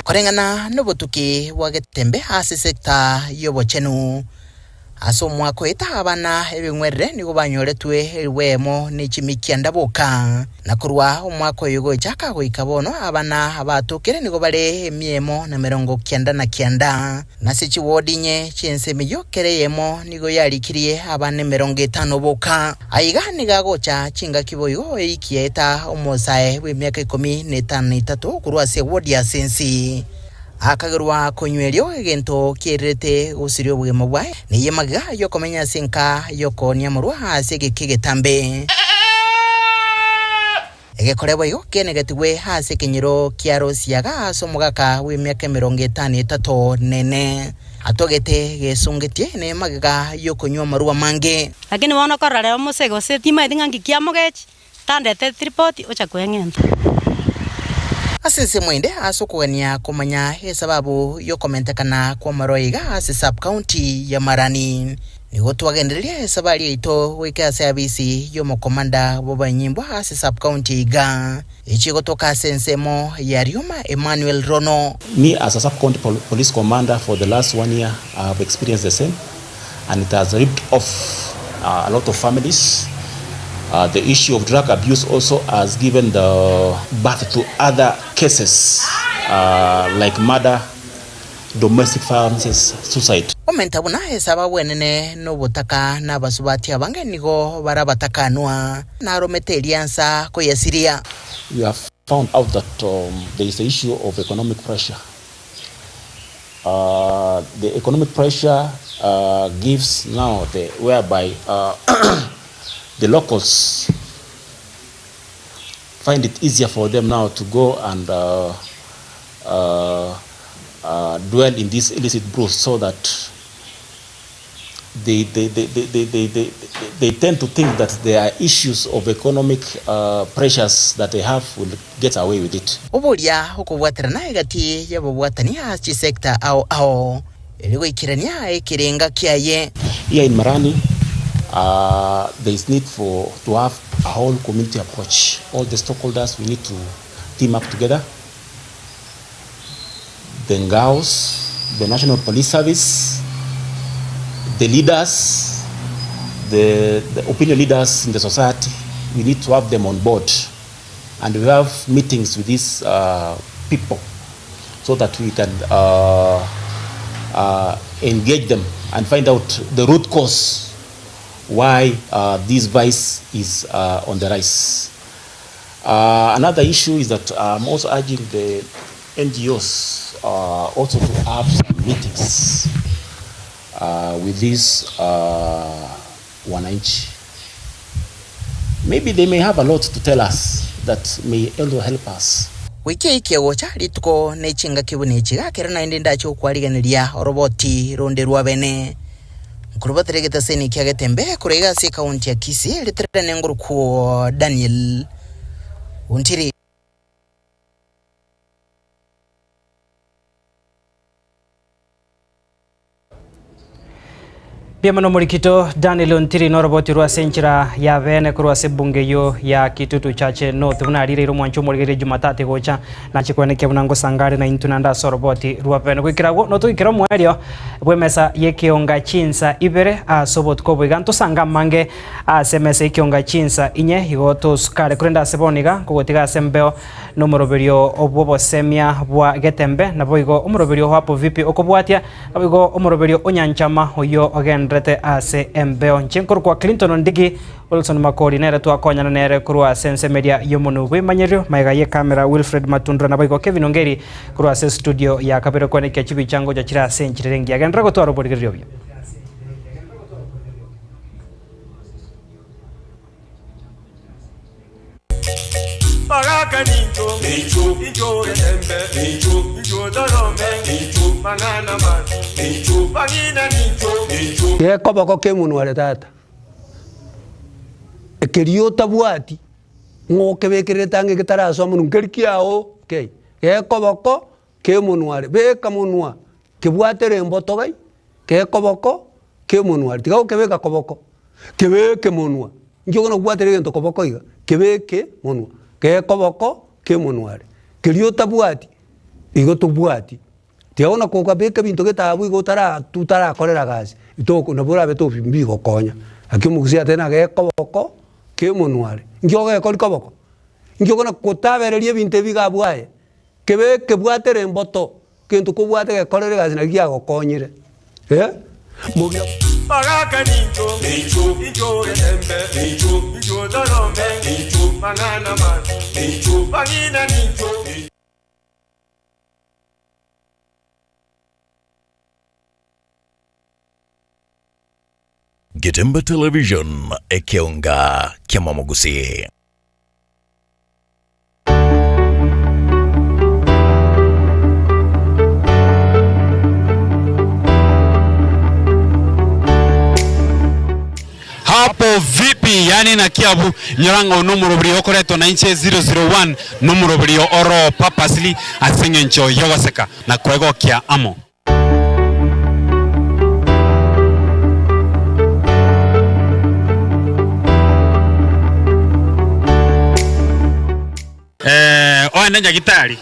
Koreng'ana nobotuki bwa Getembe ase sector y'obochenu, ase omwaka oeta abana ebing'werere nigo banyoretwe elifu eyemo ne chimi kianda boka, na korwa omwaka oyo gochaka goika bono abana abatokire nigo bare emia emo na merongo kianda na kianda. Nase chiwodi inye chi'ense emeyio kera eyemo nigo yarikirie abana emerongo etano boka. Aiga nigo agocha chingaki boigo eiki yaeta omosae bw'emiaka ikomi na etano na etato korwa ase ewodi ase ense. Akagerwa konywa erio egento kiererete gosiria obogima bwaye, neyio magega y'okomenya ase enka y'okoonia amarwa ase egeka egetambe. Egekore boigo kenegetigwe ase ekenyoro kia Rosiaga ase omogaka bw'emiaka emerongo etano etato nene, atogete gesungetie ne magega y'okonywa amarwa amange. Lakini bono korora rero mose gose timaeti ng'a nki kiamogechi, Tandeteti ripoti ocha kweng'enta. Ase ensemo ende ase okogania komanya esababu y'okomentekana kw'amarwa iga ase sub-county ya Marani. Nigo twagendereria esabari yaito goika ase abisi y'omokomanda bw'abanyimbwa ase sub-county iga echi gotoka ase ensemo ya Rioma Emmanuel Rono. Me as a sub-county police commander for the last one year I have experienced the same and it has ripped off a lot of families. The issue of drug abuse also has given the birth to other cases like murder, domestic violences, suicide. Omenta buna esababu enene nobotaka na abasubati abange nigo bare abatakanwa, naromete eriansa koyasiria. We have found out that there is the issue of economic pressure. The economic pressure gives now the whereby the locals find it easier for them now to go and dwell in these illicit brews so that they, they, they, they, they, they, they, they tend to think that there are issues of economic uh, pressures that they have will get away with it. Oboria okobwaterana egati y'ababwatani ase chisecta ao ao erio goikerania ekerenga kiaye. Here in Marani, uh, there is need for to have a whole community approach. All the stakeholders, we need to team up together. The Ngaos, the National Police Service, the leaders, the, the opinion leaders in the society, we need to have them on board. And we have meetings with these uh, people so that we can uh, uh, engage them and find out the root cause why uh, this vice is uh, on the rise. Uh, another issue is that I'm also urging the NGOs uh, also to have some meetings uh, with these uh, wananchi. Maybe they may have a lot to tell us that may also help us. Goika eikia gocha rituko ne chingaki buna echi, gakera naende ndache gokwarigeneria oroboti ronde rw'abene. Nkorubatera egetaseni kia Getembe korwa iga ase ekaunti ya Kisii, ritere nengorokwo Daniel Ontiri. Mbuya mono Omorikito Daniel Ontiri noroboti rwa ase enchera ya bene korwa ase ebunge eyio ya Kitutu Chache North buna arireire omwancho omorigereria Jumatatu egocha nache koenekia buna ngosanga are naintwe naende ase oroboti rwa bene. Goikera agwo notoikera omoerio bw'emesa y'ekeonga chinsa ibere ase obotuko obo iga ntosange amange ase emesa y'ekeonga chinsa inye igo tosukare korende ase bono iga nkogotiga ase embeo nomoroberio bw'obosemia bwa Getembe naboigo omoroberio o Hapo Vipi okobwatia Naboigo omoroberio o Nyanchama oyio ogenderete ase embeo. Inche nkorokwa Clinton Ondigi, Wilson Makori nere twakonyana nere korwa ase ensemeria y'omonwe bw'emanyerio, magega y'ekamera Wilfred Matundura naboigo Kevin Ongeri korwa ase estudio ya kabere kwenekia chibicha ngocha chire ase enchera ere engiya. Genderera gotwara oborigereria obuya. Bagaka nincho, incho getembe, incho torome, mang'ana mabi, bang'ina nincho. Gekoboko k'emonwa are tata, ekeria otabwati ng'a okebekererete ang'e getarasoa monwa nkeri kiago kei, gekoboko k'emonwa are, beka monwa kebwatere emboto gai, gekoboko k'emonwa are, tiga gokebeka koboko, kebeke monwa, inki okona kobwatera egento koboko iga, kebeke monwa, gekoboko k'emonwa are. Keria otabwati, igo tobwati, tiga bono kogabeka ebinto gete abwo igo otara otarakorera gasi, toko nabo orabe tobi mbigokonya. Lakini omogusii atebire ng'a gekoboko k'emonwa are, inki ogekori koboko? Inki okona kotabereria ebinto ebi iga abwo aye, kebeke bwatere emboto. Gento kobwate gekorere egasi naki giagokonyire eh moria. Bagaka nincho, incho getembe, incho torome, mang'ana mabi, bang'ina nincho. Getembe Television, ekeonga ki'amamogusii. Hapo vipi yani naki abwo nyora ng'a nomoroberio okoretwa na inche 001 nomoroberio oro purposely ase eng'encho yogoseka na kwegokia amo. Eh, oende nyagitari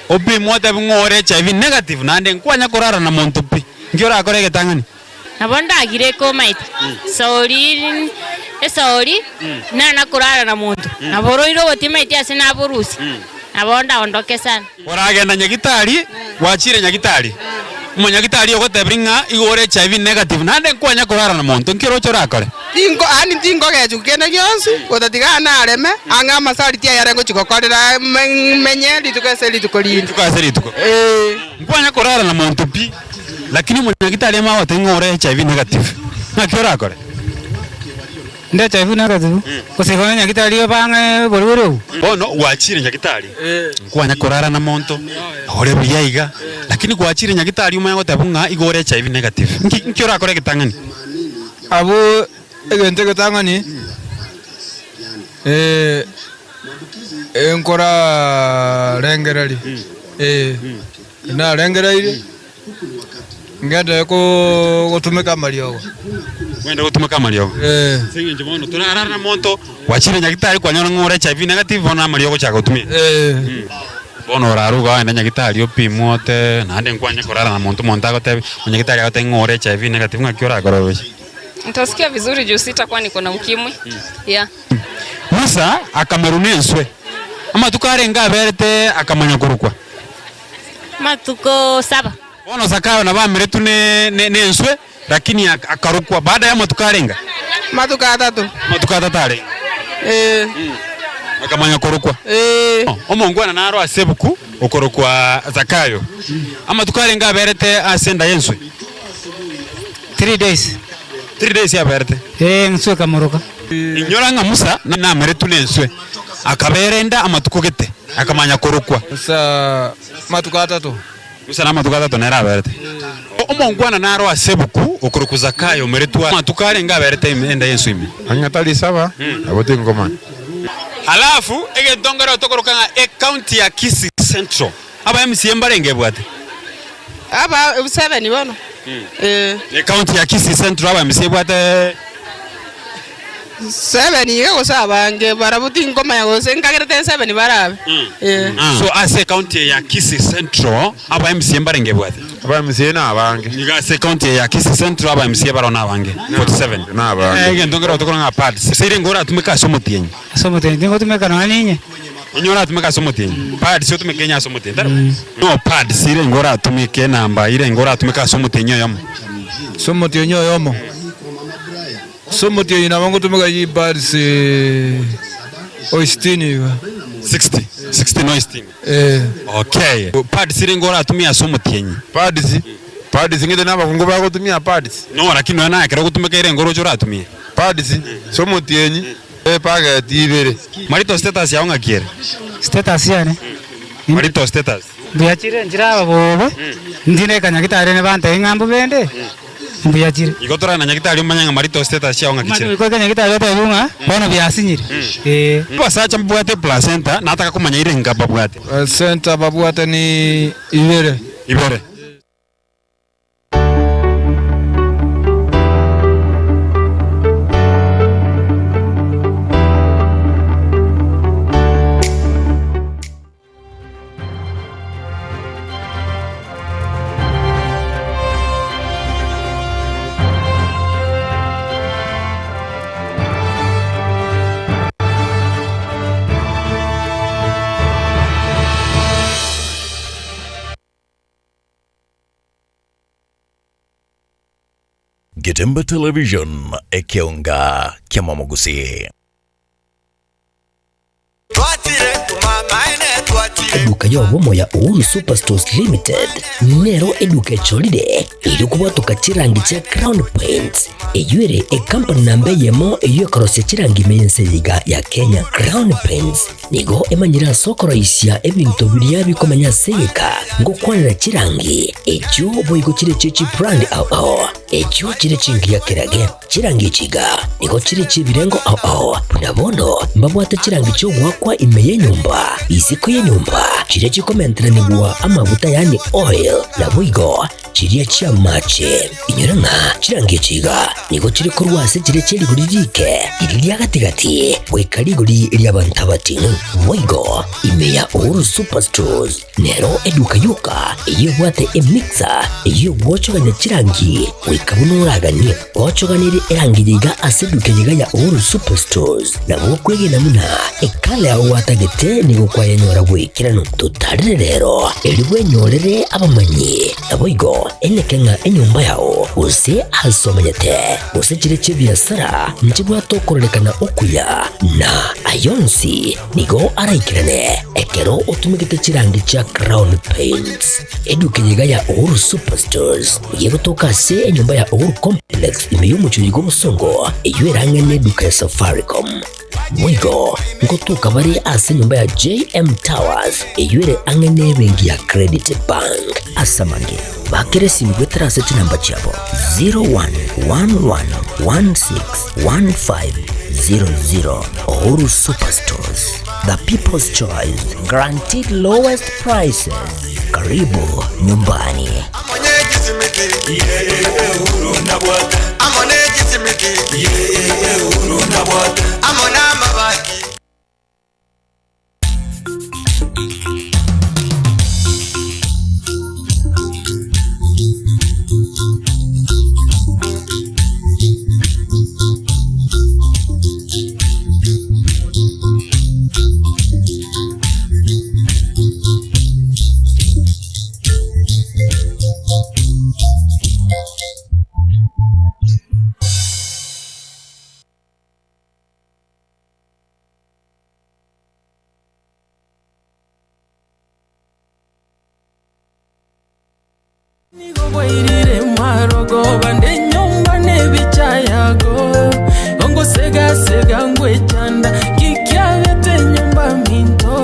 opimwe otebi ng'a ore HIV negative naende nkwanya korara na monto pi. Nki orakore egetang'ani? Nabo ndagire ekomaete saori esaori nana korara na monto, nabo oroire ogotimaeti ase naborusia, nabo ndaondoke sana. Oragenda nyagitari, gwachire nyagitari, omonyagitari ogotebirie ng'a igo ore HIV negative naende nkwanya korara na monto, nki oroche orakore? Tinko yaani tinkogechuka kende gionsi, gotatiga aa nareme, ang'e amasariti aya are ngochia gokorera menye rituko ase rituko rinde. Rituko ase rituko. Ee. Nkwanya korara na monto pi, lakini omonyagitari ime agotebia ng'a ore HIV negative, naki orakore? Nde HIV negative, gose igo nyagitari bang'e oborwaire obwo. Bono gwachire nyagitari, nkwanya korara na monto, ore buya iga, lakini gwachire nyagitari omanye goteba ng'a igo ore HIV negative, nki nki orakore egetang'ani? Abwo egento egetang'ani, nkorarengereria, narengereirie ngende gotumeka amariogo. Ogende gotumeka amariogo? Ase eng'encho bono torarare na monto, gwachire nyagitari kwanyora ng'a ore HIV negative bono amariogo ogochaka gotumia. Bono orarwe iga ogende nyagitari opimwe ote naende nkwanye korara na monto, omonto agotebi, omonyagitari agotebi ng'a ore HIV negative ng'aki orakore oroche? Nitasikia vizuri juu sitakuwa niko na ukimwi yeah. Musa akamerwa nenswe, amatuko arenge aberete akamanya korokwa. Matuko saba. Bono Zakayo nabo ameretwe nenswe, lakini akarokwa baada y'amatuko arenga? Matuko atato. Amatuko atato arenge. Ee. Akamanya korokwa. Ee. Omongwana naro ase ebuku okorokwa Zakayo. Amatuko arenge aberete ase enda y'enswe? Three days. Three days aberete. Ee, enswe ekamoroka. Inyora ng'a Musa nameretwe nenswe, akabera enda amatuko gete, akamanya korokwa. Musa amatuko atato. Musa namatuko atato nere aberete. Omongwana naro ase ebuku okorokwa Zakayo omeretwe amatuko arenge aberete enda y'enswe ime. Ang'e tari saba, nabo tinkomanya. Alafu egento nkere tokoroka ng'a ecounty ya Kisii Central aba MCA mbarenge ebwate? Aba seven bono. Eh. Ecounty ya Kisii Central aba MCA ebwate? Seven iga gose abange barabwo tinkomanya gose nkagerete seven barabe. Eh. So ase ecounty eye ya Kisii Central aba MCA mbarenge ebwate? Aba MCA nabange. Iga ase ecounty eye ya Kisii Central aba MCA baroo nabange 47. Nabange. Eh, egento nkere tokora ng'a pads. Ase ere ngoratumeke ase omotienyi. Ase omotienyi tingotumeka nonya ninye. Inye oratumeke ase omotienyi. Pads otumeke inye ase omotienyi. Tari bo? No pads ere ngoratumeke enamba ere ngoratumeke ase omotienyi oyomo. Ase omotienyi oyomo. Ase omotienyi nabo ngotumeka chipads o sitini iga. 60, 60 no sitini. Eh. Okay. Pads ere ngoratumia ase omotienyi. Pads, pads ng'ete na abakungu bagotumia pads. No lakini nonya naye ekero ogotumeka ere ngoroche oratumie. Pads, ase omotienyi, epageti ibere. Marital status yao ng'aki ere? Status yane? Marital status. Mbuya chire nchire aba bobe, ntinde ekanyagitari ne bantebie ng'a mbobende, mbuya chire. Igo torare na nyagitari omanye ng'a marital status chiao ng'aki chire. Goika nyagitari otebiwe ng'a bono biasinyire, ee. Abasacha mbabwate placenta, nataka komanya ire enga babwate. Placenta babwate ni ibere. Ibere. Getembe Television, ekeonga kia Mwamogusi. Twachire tumamaene twachire. Eduka y'obomo ya Uhuru Superstores Limited nero eduka echorire erio kobwatoka chirangi chia Crown Paints eyio ere ekampani namba eyemo eyio ekorosia chirangi ime y'ense eye iga ya Kenya. Crown Paints nigo emanyire ase okoroisia ebinto biria bikomenya ase egeka ngokwanera chirangi echio boigo chire chie chibrand ao ao echio chire chingiya kerage. Chirangi echi iga nigo chire chi'ebirengo ao ao, buna bono mbabwate chirangi chi'ogoakwa ime y'enyomba, isiko y'enyomba, chiria chikomenteranigwa amaguta yaani oil, naboigo chiria chi'amache. Inyora ng'a chirangi echi iga nigo chire korwa ase chiria chie rigori riike, riria ria gati-gati, goika rigori ri'abanto abating'u. Boigo ime ya Uhuru Superstores Nero eduka yoka eyio ebwate emixer eyio egwochogania chirangi goika buna oraganie. Gochoganerie erangi eye iga ase eduka eye iga ya Uhuru Superstores nabo okwegena buna ekala yao gwatagete nigo kwayenyora bw'ekeranu. Totarere rero erio bwenyorere abamanyi naboigo eneke ng'a enyomba yao gose ase omenyete gose chire chi'ebiasara nchibwate okororekana okuya na ayonsi Nigo araikerane ekero otumegete chirangi chia Crown Paints. Eduka eye iga ya Uhuru Superstores nigo egotoka ase enyomba ya Uhuru Complex ime y'omochie oyo bw'obosongo eyio erang'e neduka ya Safaricom. Boigo ngotoka bare ase enyomba ya JM Towers eyio ere ang'e nebenki ya Credit Bank. Ase amange, bakera esimi goetera ase chinamba chiabo 0111161500. Uhuru Superstores, the people's choice, guaranteed lowest prices. Karibu nyumbani. Nigo bwairire marogoba nenyomba nebicha yago Ongosega-sega ngwechanda Kikiabete nyomba minto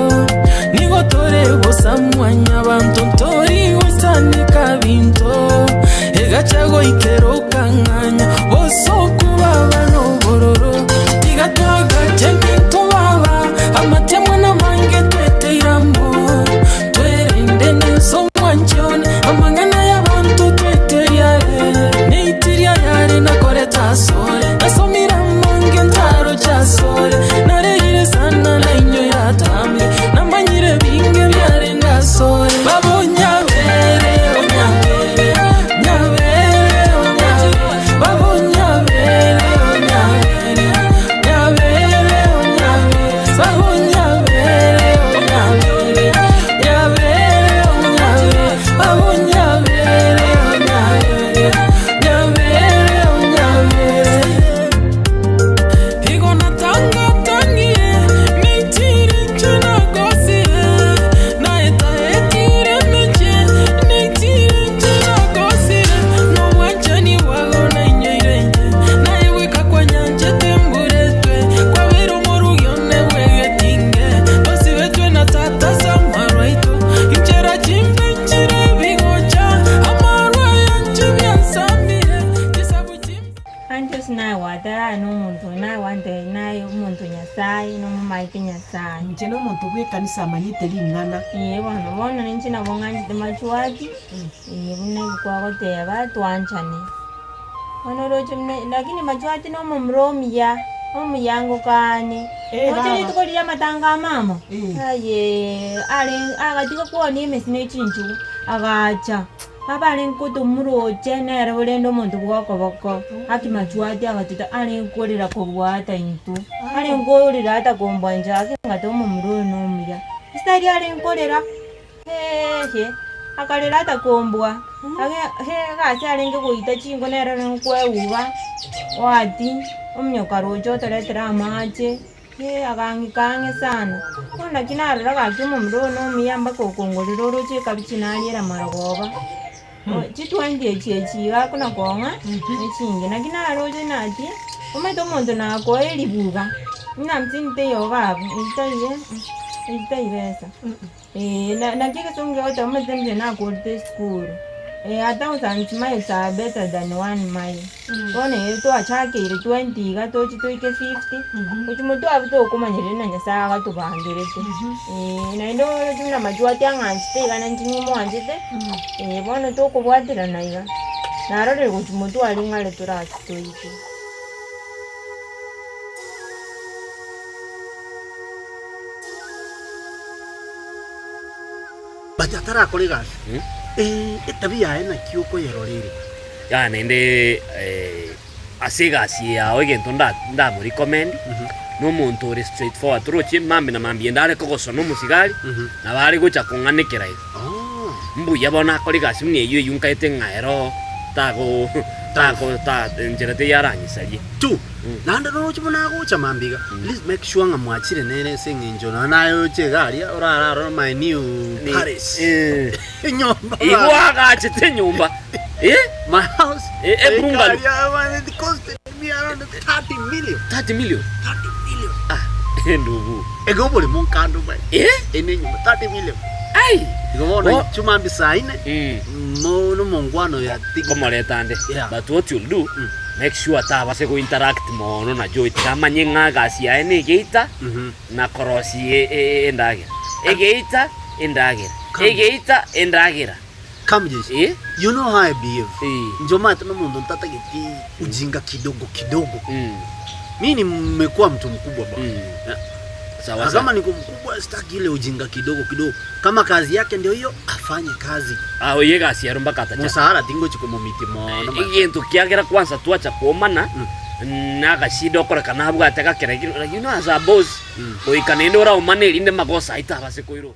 Nigo tore bosa mwanyabanto Ntori goisanika binto Egacha goikera okang'anya Bosoku baba nobororo Tiga twagache ebinto baba Amatemwa namange tweteire amo Twerende nense omwanchi one Amang'ana y'abanto tweteria are Neitiria yare nakorete asore Nasomire amange ntaroche asore Nareire sana nainwe yatamire Namanyire binge biarenge asore Baba onyabere onyabere Nyabere onyabere Baba onyabere onyabere Nyabere onyabere Baba onyabere onyabere Nyabere onyabere Baba onyabere onyabere Nyabere onyabere Igo natangatangire nitire inche nagosire Naetaetire emechie nitire inche nagosire Nobwanchani bwago nainyoire inche Naigweka kwanyanchete mburetwe Kwabeire omorugi one bw'egetinge Twasibetwe na tata ase amarwa aito Inchera chimbe nchire ebigocha Amarwa ayanche biansamire Chisabu chimbe Anche naye gwaterana nomonto oyo naye gwantebia naye omonto Nyasaye nomomaete Nyasaye. Inche nomonto bw'ekanisa amanyete ring'ana. Ee bono, bono ninche nabo ng'anchete machuati, ee buna ebikwagoteba twanchane. Bono oroche buna lakini machuati na omomura omuya, omuya ngokane. Eh, Roche baba. rituko riria amatanga a mama, ayee are agatiga kwonia emesi na echinchugu, agacha. Baba arenge kotomuroche nere orende omonto bwa okoboko, haki machuati agatuta arenge korera kobua ata intwe, arenge korera ata kombua inche gaki ng'ate omomura oyo na omuya. Ase tari arenge korera, hehe, akarera ata kombua, age he egasi arenge goita chinko nere orenge kweuba, oati, omonyoka roche otoretera amache. Ee, agang'ika ang'e sana. Bono naki narora gaki omomura oyo nomuya mpaka okongorera oroche ekabichi nariera marogoba. Chitwenty echi echi iga akona kong'a nechinge. Naki naroche naki, omanyete omonto nakoa eribuga, ng'a hamsini teiyo iga abwo, eyio taiyo eyio tai besa. Naki egesongo kegoteba omanyete inche nakorete esukuru, a thousand miles are better than one mile. Bono ere twachakeire 20 iga tochi toike 50, gochia motwe abwo tokomanyereria na Nyasaye agatobangerete. Naende oroche buna amachwati ang'anchete iga nainche nimwanchete, bono tokobwaterana iga, narorire gochia motwe aria ng'are torachi toike. But atarakora egasi, etabia yaye naki okoyerora ere? Yaya naende ase egasi eye yao egento ndamo recommend na omonto ore straight forward toroche mambia na mambia ende are kogosona omosigari nabo are gocha kong'anekera iga. Mbuya bono akore egasi buna eyio eyio nkaete ng'a ero tago tago ta enchera teiyo aranyisarie. Two, naende noroche buna agocha mambia iga, please make sure ng'a mwachire nere ase eng'encho nonya naye oche iga aria orarare ore my new palace. Enyomba Igo agachete enyomba. Eh? My house. Eh, eh, bungalow. Ekaria, man, it costed me around 30 million. 30 million. 30 million. Ah, endugu. Ego oboremo nkando bwe. Eh? Ene enyomba 30 million. Ai. Igo bono Bo- chuma saa ine. Mo no mongwano ya tigi. Komoreta ande. Yeah. But what you'll do, make sure tabase go interact mono na Joy. Tikamanye ng'a egasi yaye na egeita na korosia endagera. Egeita endagera. Egeita endagera. Come Jeshi. You know how I behave. Inche omanyete nomonto ntatageti ujinga kidogo kidogo. Mi nimekuwa mtu mkubwa bwana. Yeah. Sawa Na sawa. kama niko mkubwa sitaki ile ujinga kidogo kidogo. Kama kazi yake ndio hiyo afanye kazi. Ah, oye egasi ero mpaka atacha. Musahara tingochi komomiti mono. Egento kiagera kwanza twacha komana nagashida okorekana abwate gakera you know as a boss goika naende oraomane erinde magoso aito abase koirwa.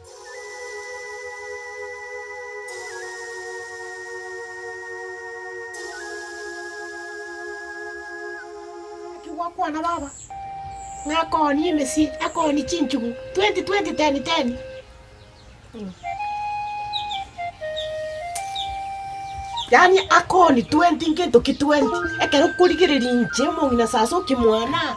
Naki gwakwana baba, ng'a akoonie emesie, akoonie chinchugu, 20 20 10 10. Yaani akoonie 20 ngento ki 20, ekero okorigereria inche omong'ina sasa okimwana,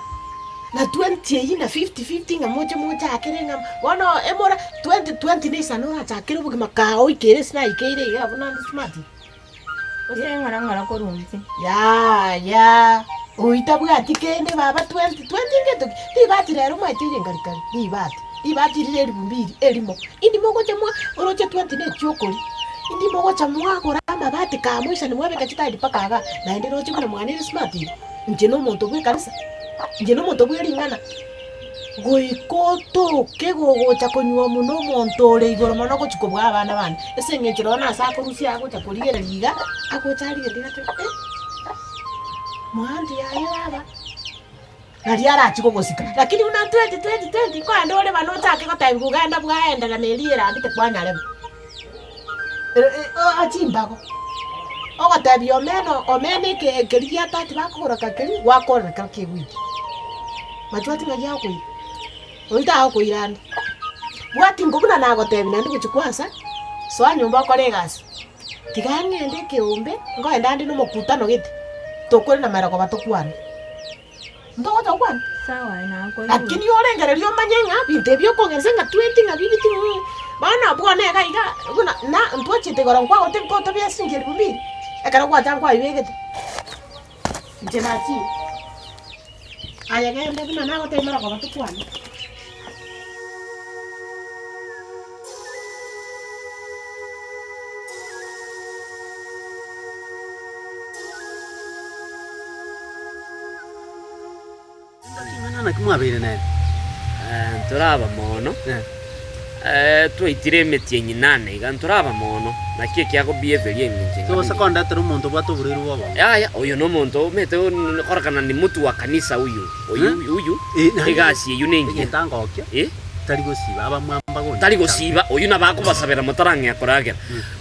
na 20 eywo na 50 50 ng'a moche mochakere ng'a bono emora 20 20 na isano orachakere obogima kaa oikere ase naikeire iga abwo naende smart. Gose ng'ora ng'ora korwa inse. Yaya, oyio tabwati kende baba 20 20 ngento ki? Ribati rero omanyete rire ngari kare, ribati, ribati rire eribu mbiri erimo, indi mogocha mwa oroche 20 na echiokori, indi mogocha mwagora amabati kaa moisane mwabeka chitairi mpaka igaa, naende roche buna mwane ere smart iga, inche na omonto bwe ekanisa, inche na omonto bwe ring'ana. Goika otoke gogocha konywa buna omonto ore igoro mono ogochia kobua abana bane, ase eng'encho nonye nase akorusia agocha korigereria iga, agocha arigereria iga atebe eh, mwanti aye baba, naria arachie kogosika. Lakini buna 20 20 20 nkoenda ore bana ochake gotebiwa genda bwaenderera na eria erambete kwanyarema. Chimbago, ogotebia omena omena eke ekeria gia tati bakogora keria gwakorera kero kegoika. Machwati ng'aki agokoira, oyio tagokoira ande. Bwati ingo buna nagotebia naende gochia kwansa, soa nyomba okore egasi, tiga ng'ende ekeombe, nkoenda ande na omokutano gete, tokore na marogoba tokwane. Ntogocha gokwana? Sawa, nakoigure. Lakini orengereria omanye ng'a binto ebi okong'eresa ng'a 20 ng'a bibiti ng'ii, bono abwo one iga iga, buna na ntwachete igoro nkwagote nkotobia esiringi elifu mbili, ekero gwacha nkwaibegete. Inche nachire. Aye genda buna nagotebia marogoba tokwane. Ing'ana naki mwabeire nere? Ntoraba mono, twaitire emetienyi nane iga, ntoraba mono, naki ekiagobiyeberia engencho enga Gose buna eye. kondetera omonto obwate oborwaire bw'obongo. Yaya, oyo nomonto omanyete korekana ni mtu wa kanisa huyu, oyu huyu, egasi eyio nengiya. Egento angokia, tari gosiba abamwamba gocha. Tari gosiba, oyio nabo akobasabera motarang'ea koragera,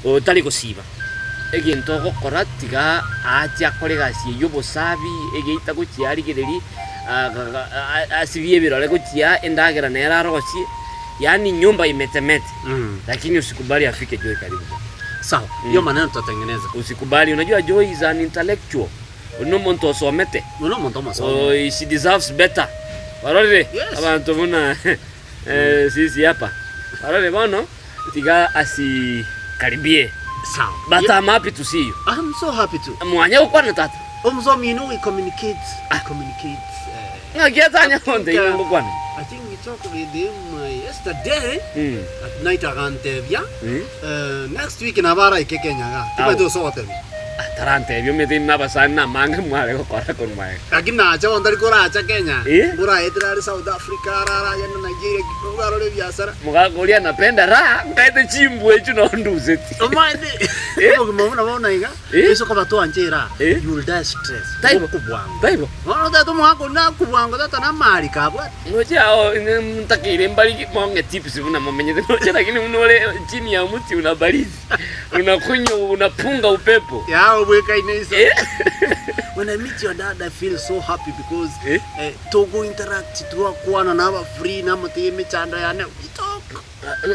oyo tari gosiba. Egento ogokora tiga aache akore egasi eyio obosabi, egeita gochia arigererie. Asibie ebirore gochia endagera nere arosie, yaani nyumba imetemete. Lakini usikubali afike Joy karibu bwana. Sawa, hiyo maneno tutatengeneza. Usikubali, unajua Joy is an intellectual. Oyo nomonto osomete. Oyo nomonto omosomi. Oh, she deserves better. Warorire? Yes. Abanto buna eh, sisi hapa. Warorire bono tiga asikaribie. Sawa. But I'm happy to see you. I'm so happy too. Mwanya gokwana tata. Omosomi ino we communicate, we communicate. Ng'aki atanya gontebia I think, ngokwana? I think we talked with him yesterday Mm. at night agantebia Mm. next week nabo araike Kenya iga. Timanyete gose ogotebia. Tarantebia omanyete inwe abasani namange mware gokora korwa magega. Lakini nacha bono tari koracha Kenya. Eh? Mboraetera are South Africa arara agende Nigeria arore ebiasara. Mogaka oria anapenda raha nkaete chimbwa echio noo nduseti. Omanyete obogima buna bono iga ase okoba twanchera you will die stress. Taibo. Okobwango. Taibo. Bono otagete omogaka oria nakobwango tata namari kabwate. Noche ao ntakeire mbari mong'e tips buna momenyete noche lakini buna ore chini ya muti unabarizi. Unakunywa unapunga upepo. Yeah, obwekaine iso. When I meet your dad, I feel so happy because eh, togo interact twakwana naba free namotebia emechando yane we talk.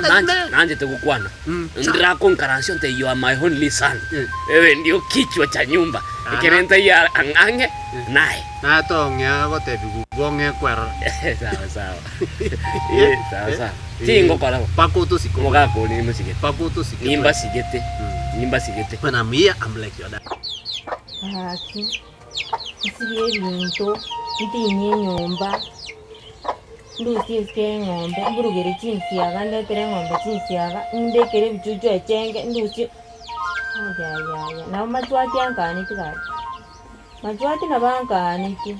Nanje nanjete gokwana. Ndirakonkaransia nte you are my only son. Wewe ndio kichwa cha nyumba. Ekere ntaiyo ang'ang'e naye. Naye tong'ea gotebigwa bong'e kwerora. Sawa sawa. Eh, sawa sawa. Tingokora bo. Paka otosike. Omogaka oria nimosigete. Paka otosike. Nimbasigete. Nimbasigete. When I'm here, I'm like your dad. Gaki, nsibie ebinto, ntinyie enyomba, ndusie esike y'eng'ombe, mburugere chinsiaga, ndetere eng'ombe chinsiaga, mbekere ebichuchu echenge, ndusie ayayaya, nabo machwati ankaneti gaki, machwati nabo ankaneti.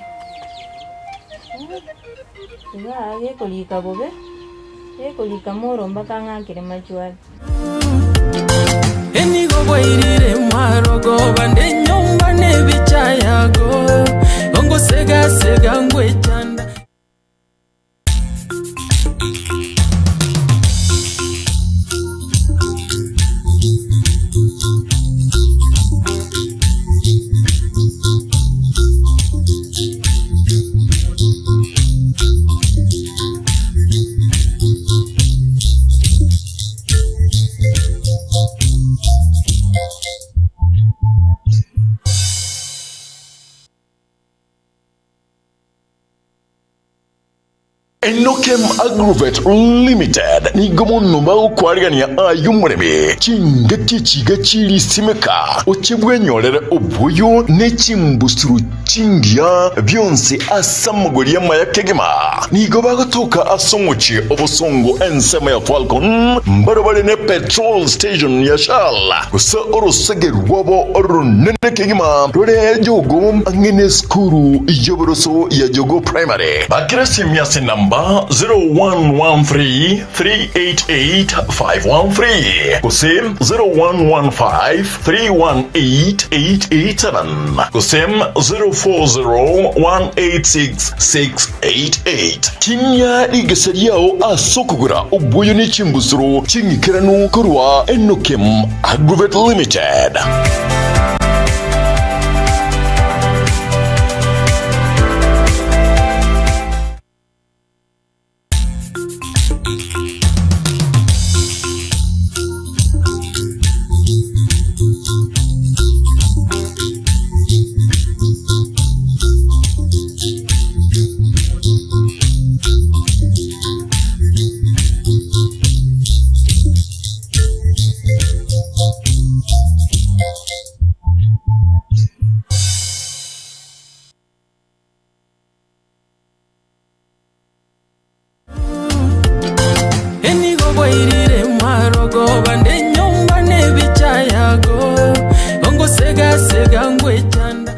Igaa gekorika bobe, gekorika moro mpaka ng'akere machwati. Enigo bwairire marogoba nde nyomba nebicha yago ongosegasega ngwechanda. Enokem Agrovet Limited nigo mono bagokwarigania aye omoremi chingaki echiga chirisimeka oche bwenyorere oboyo ne chimbusuro chingiya bionsi ase amagori amaya kegima. Nigo bagotoka ase omochie obosongo ensemo ya Falcon mbarabare ne petrol station ya Shell gose orosege rwabo oronene kegima rore Jogo ang'e nesukuru y'oboroso ya Jogo Primary. Bakera esimi ase enamba 0113 388 513 gose 0115 318 887 gose 040 186 688. Tinia rigesa riao ase okogora oboyo ne chimbusuro ching'ikeranu korwa Enokem Agrovet Limited. Enigo bwairire marogoba nde nyomba nebicha yago ongosegasega ngwechanda.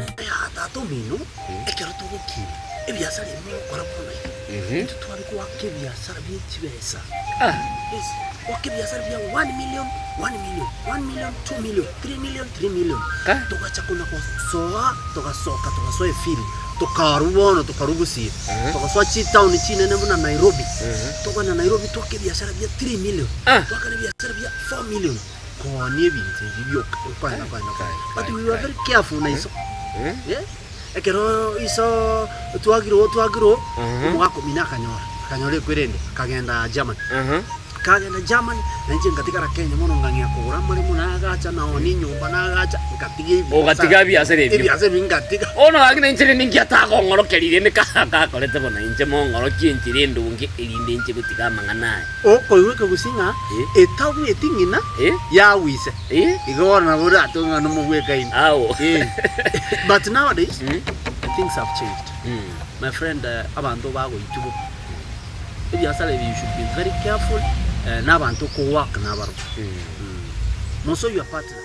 Tata omino, ekero togokina ebiasara ebi mogokora bono iga, intwe tware goaka ebiasara bie chibesa. Yes, goaka ebiasara bia one million, one million, one million, two million, three million, three million. Togacha kona gosoa, togasoka, togasoa efield. Tokarwa bono tokarwa gusii, togasoa chitaoni chinene buna Nairobi, tokogenda Nairobi twake ebiashara bia 3 million, twakana ebiashara bia 4 million, koonia ebinto ebi bioka, okogenda okogenda okogenda. But we were very careful na iso, eh, Ekero iso twagire oo twagire oo, omogaka omino akanyora, akanyora ekwerende, akagenda Germany. Akagenda Germany, na inche ngatigara Kenya mono ngang'ea kogora amaremo nagacha naonia enyomba nagacha, ngatiga ebiasara. Ogatiga ebiasara ebio. Ebiasara ebio ngatiga. Bono gaki nainche rende inki atagong'orokeria rende kakorete bono inche mong'orokie enchera endonge erinde inche gotiga amang'ana aya. Okoigwa ekegusii ng'a etagweti ng'ina yagwise. Igo bono nabo oratwe ng'a nomogwekaine. But nowadays things have changed. My friend abanto bagoitwa bo. Ebiasara ebi you should be very careful na abanto okowork nabarobwo. Moso your partner.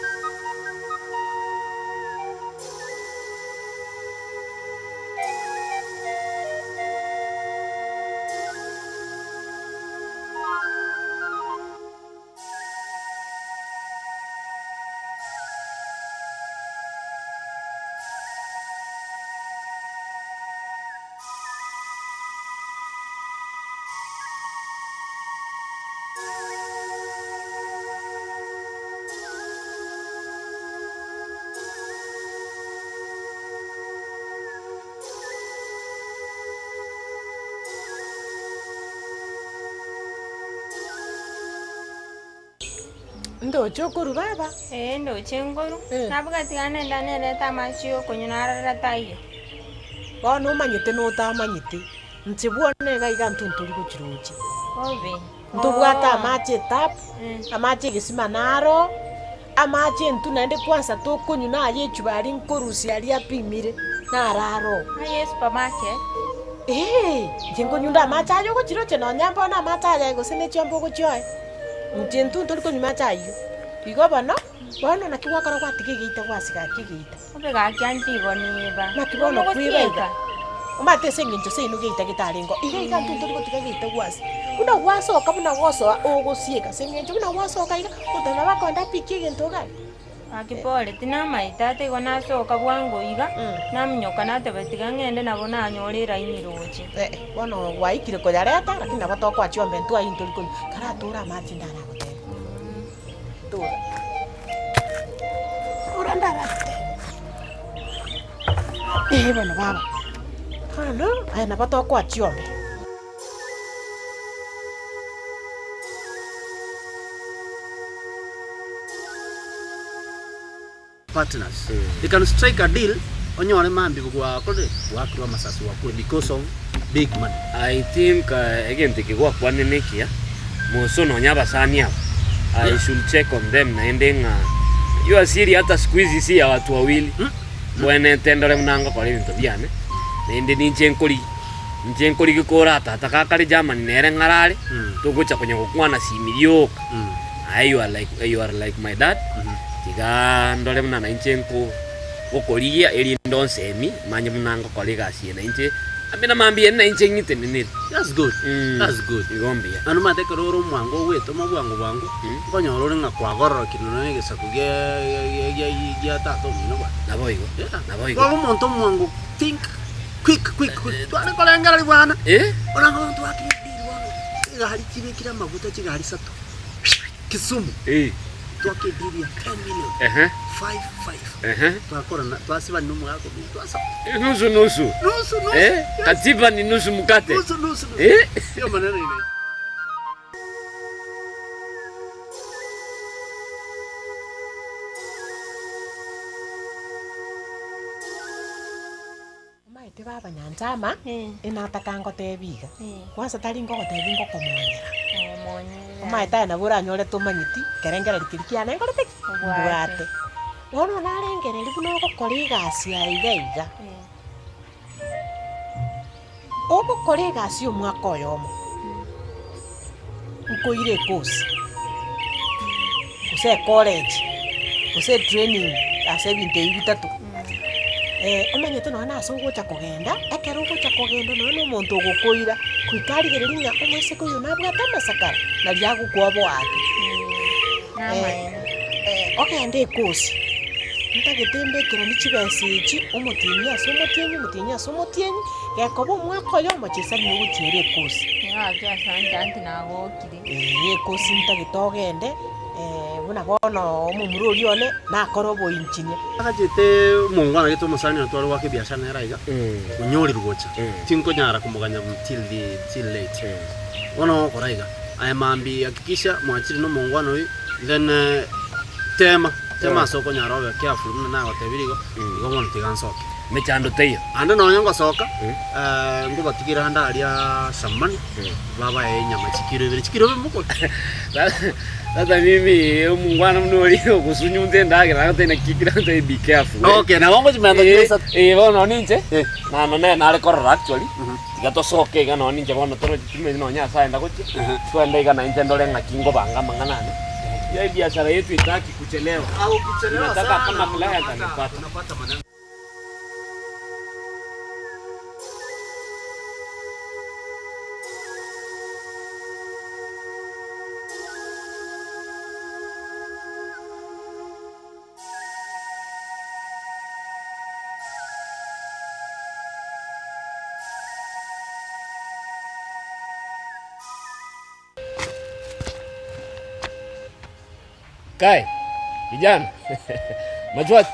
Ndoche okorwa baba? Ee, ndoche nkorwa. Nabwati gane enda nerete amache y'okonywa narora taiyo. Bono omanyete na otamanyete, inche bwone iga iga intwe ntori gochirochia. Bobe. Ntobwate amache etap, amache egesima naro, amache intwe naende kwansa tokonywa naye echuba aria nkorusia aria apimire, naro aro. Aye supermarket. Eeh, inche nkonywa nde amache aya ogochirochia nonya bono amache aya gose ne chiombe ogochioe, inche intwe ntori konywa mache ayio. Igo bono, bono naki gwakora gwatiga egeita gwasiga gaki egeita. Obe gaki antigo niba. Naki bono kweba iga, omanyete ase eng'encho seino geita getarengo, iga iga intwe ntori gotiga geita gwasi. Buna gwasoka buna gosoa ogosieka ase eng'encho buna gwasoka iga, omonto nabo akoenda apikie egento iga aria. Gaki pole, tinamaete ata igo nasoka bwango iga, naminyoka nateba tiga ng'ende nabo nanyore eraini roche. Eh, bono gwaikire koyareta, lakini nabo tokoa chiombe intwe ayio ntori konywa, karatore amache ndaragotebie. Tora. Tora ndaragotebie. Eh bono baba, bono aye nabo tokoa chiombe. Partners they can strike a deal onyore mambia gwakorire gwakirwe amasasi gwakure because of big money. I think egento eke gwakwanire nekiya, moso nonya abasani aba I should check on them naende ng'a your siri hata siku hizi si ya watu wawili mbwenerete ndore buna ngokora ebinto biane naende ninche nkorigia Inche nkorigia kora tata gakare Germany nere ng'arare togocha konya gokwana simi rioka aye you are like you are like my dad tiga ndore buna nainche nko gokorigia erinde onsemi manye buna ngokora egasi eye nainche mambia na mambia ere nainche ng'itenenere That's good. That's good. Igo mbuya. Naende omanyete ekero ore omwango ogwetoma bwango bwango, nkonyora ore ng'a kwagororokire nonya na egesaku gia gia gia tata omino bwana. Naboigo. Yeah. Naboigo. Kwaba omonto omwango think Quick, quick, quick. Tware korengereria bwana. Eh? Oranga abanto bakire ediri bono. Chigari chibekire amaguta chigari isato. Kisumu. Eh. Twaka ediri ya 10 million. Ehe. 5 5. Ehe. Twakorana twasibani nomogaka ominto twasaba. Nusu nusu. Nusu nusu. Eh? Katiba ni nusu mkate. Nusu nusu. nusu. Eh? Hiyo maneno ina. Omanyete baba Nyanchama, enataka ngotebi iga, kwanza tari ngogotebi ngokomonyera, omanyete aye nabo oranyore tomanyeti ekerengererio keria kiane nkorete ki? Mbwate. Bono narengereria buna ogokora egasi aye iga iga, ogokora egasi ya omwaka oyomo, nkoire ekosi, gose ecollege, gose etraining ase ebinto ebi bitato, omanyete nonye na ase ogocha kogenda, ekero ogocha kogenda nonye na omonto ogokoira, goika arigereria ng'a omoiseke oyo nabwate amasakara, nari agokoa oboake. Ogende ekosi, ntagete mbekeranie chibesa echi, omotienyi ase omotienyi, omotienyi ase omotienyi, Gekoba omwaka oyomo chisani ogochiera ekosi. Gaki asante aunty nagokire. Ee ekosi ntagete ogende, Buna bono omomura oria one nakore oboinchinia. Agachete omongwana gete omosani one tware goaka ebiashara nere aiga, onyorire gocha, tinkonyara komoganya till the till late. Bono ogokora iga, aye mambia hakikisha mwachire na omongwana oyio, then tema, tema ase okonyara obe careful buna nagotebirie igo, igo bono tiga nsoke. Mechando teiyo. Ande nonya ngosoka, nkobatigera ande aria some money, babae enyama chikiro ibere, chikiro ibere mokori. Sasa mimi omongwana buna oria ogosunyunta endagera nagotebia naki kera ntoe be careful. Okay, nabo ngochimenta Eh, chibesa. eh, bono ninche, nano nere nare korora actually, tiga tosoke iga nonye ninche bono toroche timanyeti nonye ase aenda gochia, twende iga nainche ndore ng'aki nkobanga amang'ana ane. Hiyo ebiashara yetu itaki kuchelewa, Ukichelewa inataka sana kama client unapata amepata. unapata maneno. Kai, kijana. Machwati.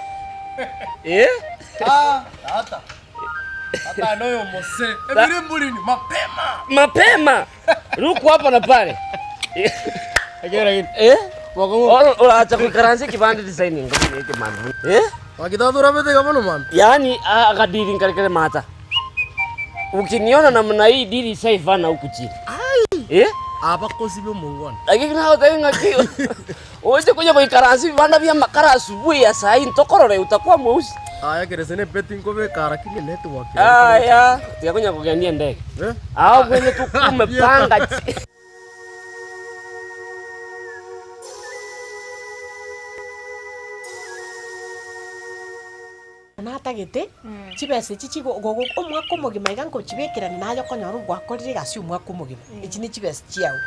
Eh? Ah, tata. Tata noyo mose. Ebiri mbulini mapema. Mapema. Ruku hapa na pale. Eh? Ora uracha kuikaransa ekibande design ngombe ekemambi. Eh? Wakithathura betega bono mami. Yaani akadiri nkarekere mata. Ukiniona namna hii dili ishaivana huku chini. Eh? Abakozi b'omongwana. Lakini nawe ng'aki oche kuja kuikaransa vibanda vya makara asubuhi ya saa hii ntokorore utakuwa mweusi. Aya kerese ne betting kobeka lakini network. Aya, tigakunya kugenia ndege. Eh? Hao kwenye tukumepanga Natagete chibesa echi chigo gogo omwaka omogima iga nkochibekerania naye okonyora gwakorire egasi omwaka omogima, echi ne chibesa chiago,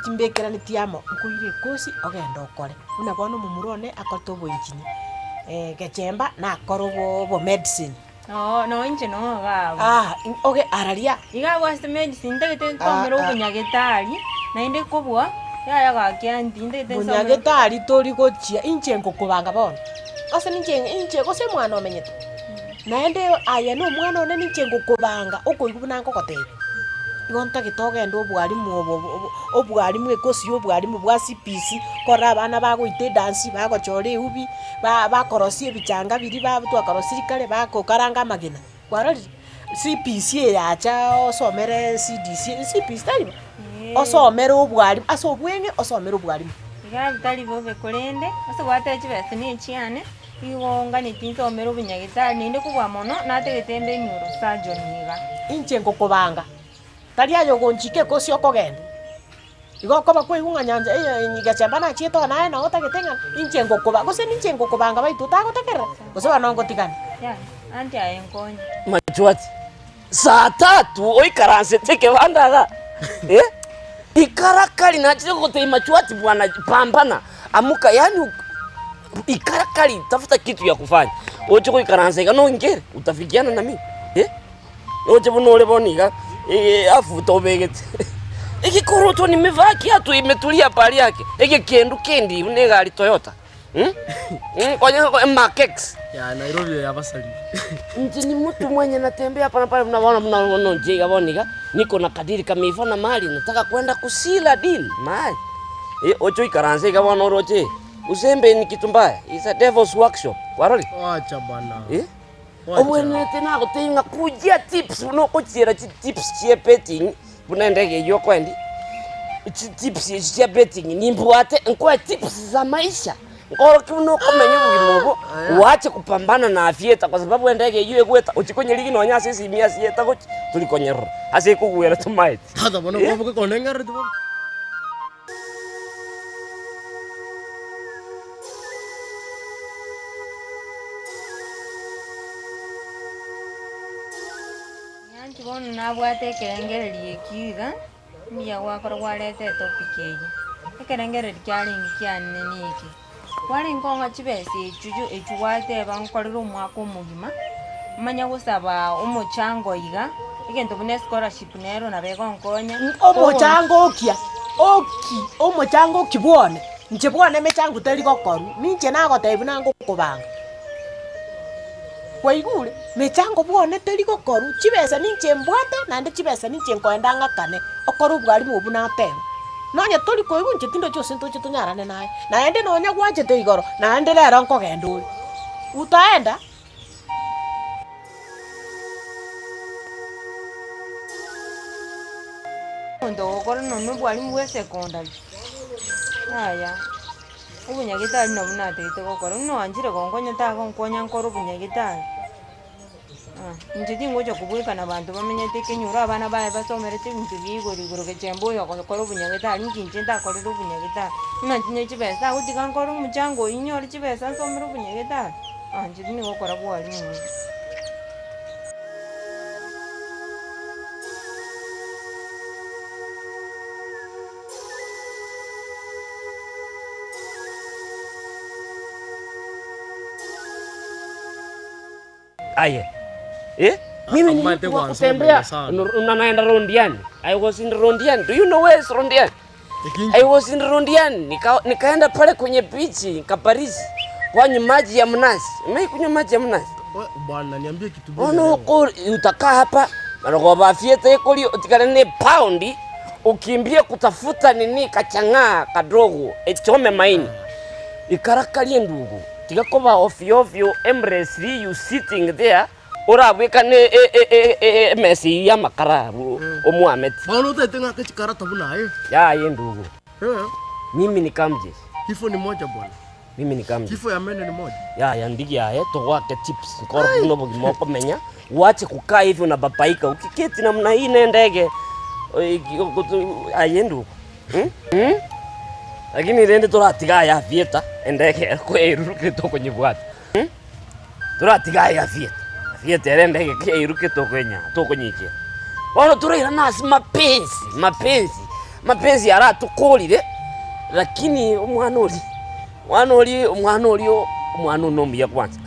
chimbekeraneti amo, nkoire ekosi ogende okore. Buna bono omomura one akorete oboengineer, gechemba nakore obo obomedicine. Oo, no inche no iga abwo. Ah, oge araria. Iga abwo ase medicine ntagete nsomere obonyagetari, naende kobua, yaya gaki aunty ntagete nsomere. Bonyagetari tori gochia inche ngokobanga bono, ase ninche inche gose omwana omenyete, naende aye na omwana one ninche ngokobanga okoigwa buna nkogotebia. Igo ntagete ogende obwarimu obo obo obwarimu ekosi ya obwarimu bwa CBC, korora abana bagoita edansi, bagochora eubi, ba bakorosia ebichanga biria ba twakarosirie kare bakokaranga amagena, kwarorire? CBC eye yacha osomere CDC, CBC tari bo? Osomere obwarimu ase obweng'e osomere obwarimu. Iga tari bobe korende, ase gwateba chibesa na echiane, igo nganeti nsomere obonyagetari naende kobua mono, natagete mbe neurosurgeon iga. Inche ngokobanga, tari aye ogonchika ekosi okogenda. Igo okoba kwaigwa ng'a nyancha eye gechemba nachiete oo naye noo otagete ng'a inche ngokoba gose ninche ngokobanga baito otagotegerera, gose bono ngotigane. Yaya, aunty aye nkonye. Machwati, saa tatu oikaransete ekebanda iga eh? Ikarakari nachire gogotebia machwati bwana pambana, amuka yaani ikarakari tafuta kitu ya kufanya, oche goikaransa iga nongere utafikiana na mimi eh? Roche buna ore bono iga, afuta obegete egekoroto nimevaa kiatu imetulia pahali yake egekendu kendi buna egari Toyota mm? Mm, konya Mark X. Ya Nairobi ya basari. Inche ni mtu mwenye natembea hapa na pale, mna bona mna bona nje iga bono iga niko na kadiri kameiva na mali nataka kwenda kusila deal mali eh ocho ikaranse iga bono oroche uzembe ni kitu mbaya is a devil's workshop kwarori Wacha bana. eh Obwenerete nagotebia ng'a kujia tips buna okochiera chitips chia betting buna endege eyio okoendi, chitips echi chia betting nimbwate nkoe tips za maisha, nkorokia buna okomenya obogima obo, oache kupambana na aviator kwa sababu endege eyio egoeta ochie konyerigi nonye ase esimi ase eta gochia tori konyerora, ase ekogwera tomaeti. Tata bono kwaboka konengerereti bono. Nyanchi bono nabwate ekerengererio ekio iga, mbuya gwakora gwareta etopic eye. Ekerengererio kiarenge kiane neke, kwarenge kong'a chibesa echio jo echio gwateba nkorere omwaka omogima, manye gosaba omochango iga, egento buna escholarship nero nabo egonkonya. Omochango okia, oki, omochango oki bwone. Inche bwane emechango teri gokorwa, ninche nagotebia buna ngokobanga. Kwaigure? Mechango bwane teri gokorwa, chibesa ninche mbwate, naende chibesa ninche nkoenda ng'akane, okore obwarimu obwo nateba. Nonye tori koigwa inche tindochi gose ntoche tonyarane naye, naende nonya gwachete igoro, naende rero nkogenda ore. Utaenda? Omonto ogokora nonya obwarimu bwa esekondari, yaya, obonyagetari nabwo natagete gokora, buna oanchire gonkonya tagonkonya nkore obonyagetari, inche tingocha kobwekana abanto bamenyete ekenyoro abana baye basomerete ebinto bia igoro igoro gechemba oyo ogokora obonyagetari inki inche ntakorere obonyagetari, buna ntinye chibesa tagotiga nkore omochango oywo nyore chibesa nsomere obonyagetari. Inche tindi gokora bwarimu. Aye eh mimi ni Amante mtu wa kwanza kutembea omenya sana. Naenda Rondiani. I was in Rondiani. Do you know where is Rondiani? I was in Rondiani. Nikaenda pale kwenye beach nikaparisi kwanywa maji ya mnazi. Umewahi kunywa maji ya mnazi? We, Bwana niambie kitu moja Ono leo. uko utakaa hapa marogoba fiete kuli utikane ni paundi ukimbie kutafuta nini kachang'aa kadogo echome maini ikarakarie ndugu tigakoba ofyo ofyo aimlessly you sitting there urabwika ni emesi ya makara omwameti Bwana utaite ng'ake chikarata buna aye. yaye ndugu Eh, mimi ni kamjeshi Kifo ni moja bwana. mimi ni kamjeshi Kifo ya mene ni moja. yaya ndigi yaye togwake chips nkoro buno bugima okomenya wache kukaa hivi unababaika ukiketi namna hii ne ndege aye ndugu hmm? Hmm? Lakini rende turatiga ya vieta endege kweirurukite tukonyibwata hmm? Turatiga ya vieta vieta ere ndege keirukite tukwenya tukonyikia bono turaira nasi mapenzi mapenzi mapenzi aratukurire lakini omwana ori omwana ori omwana ori omwana ono omuya kwanza.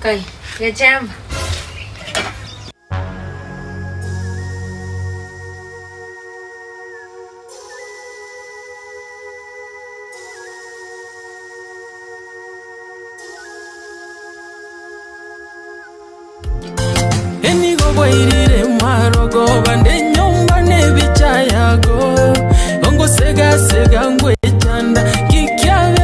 Kai, gechemba. Enigo bwairire marogoba nde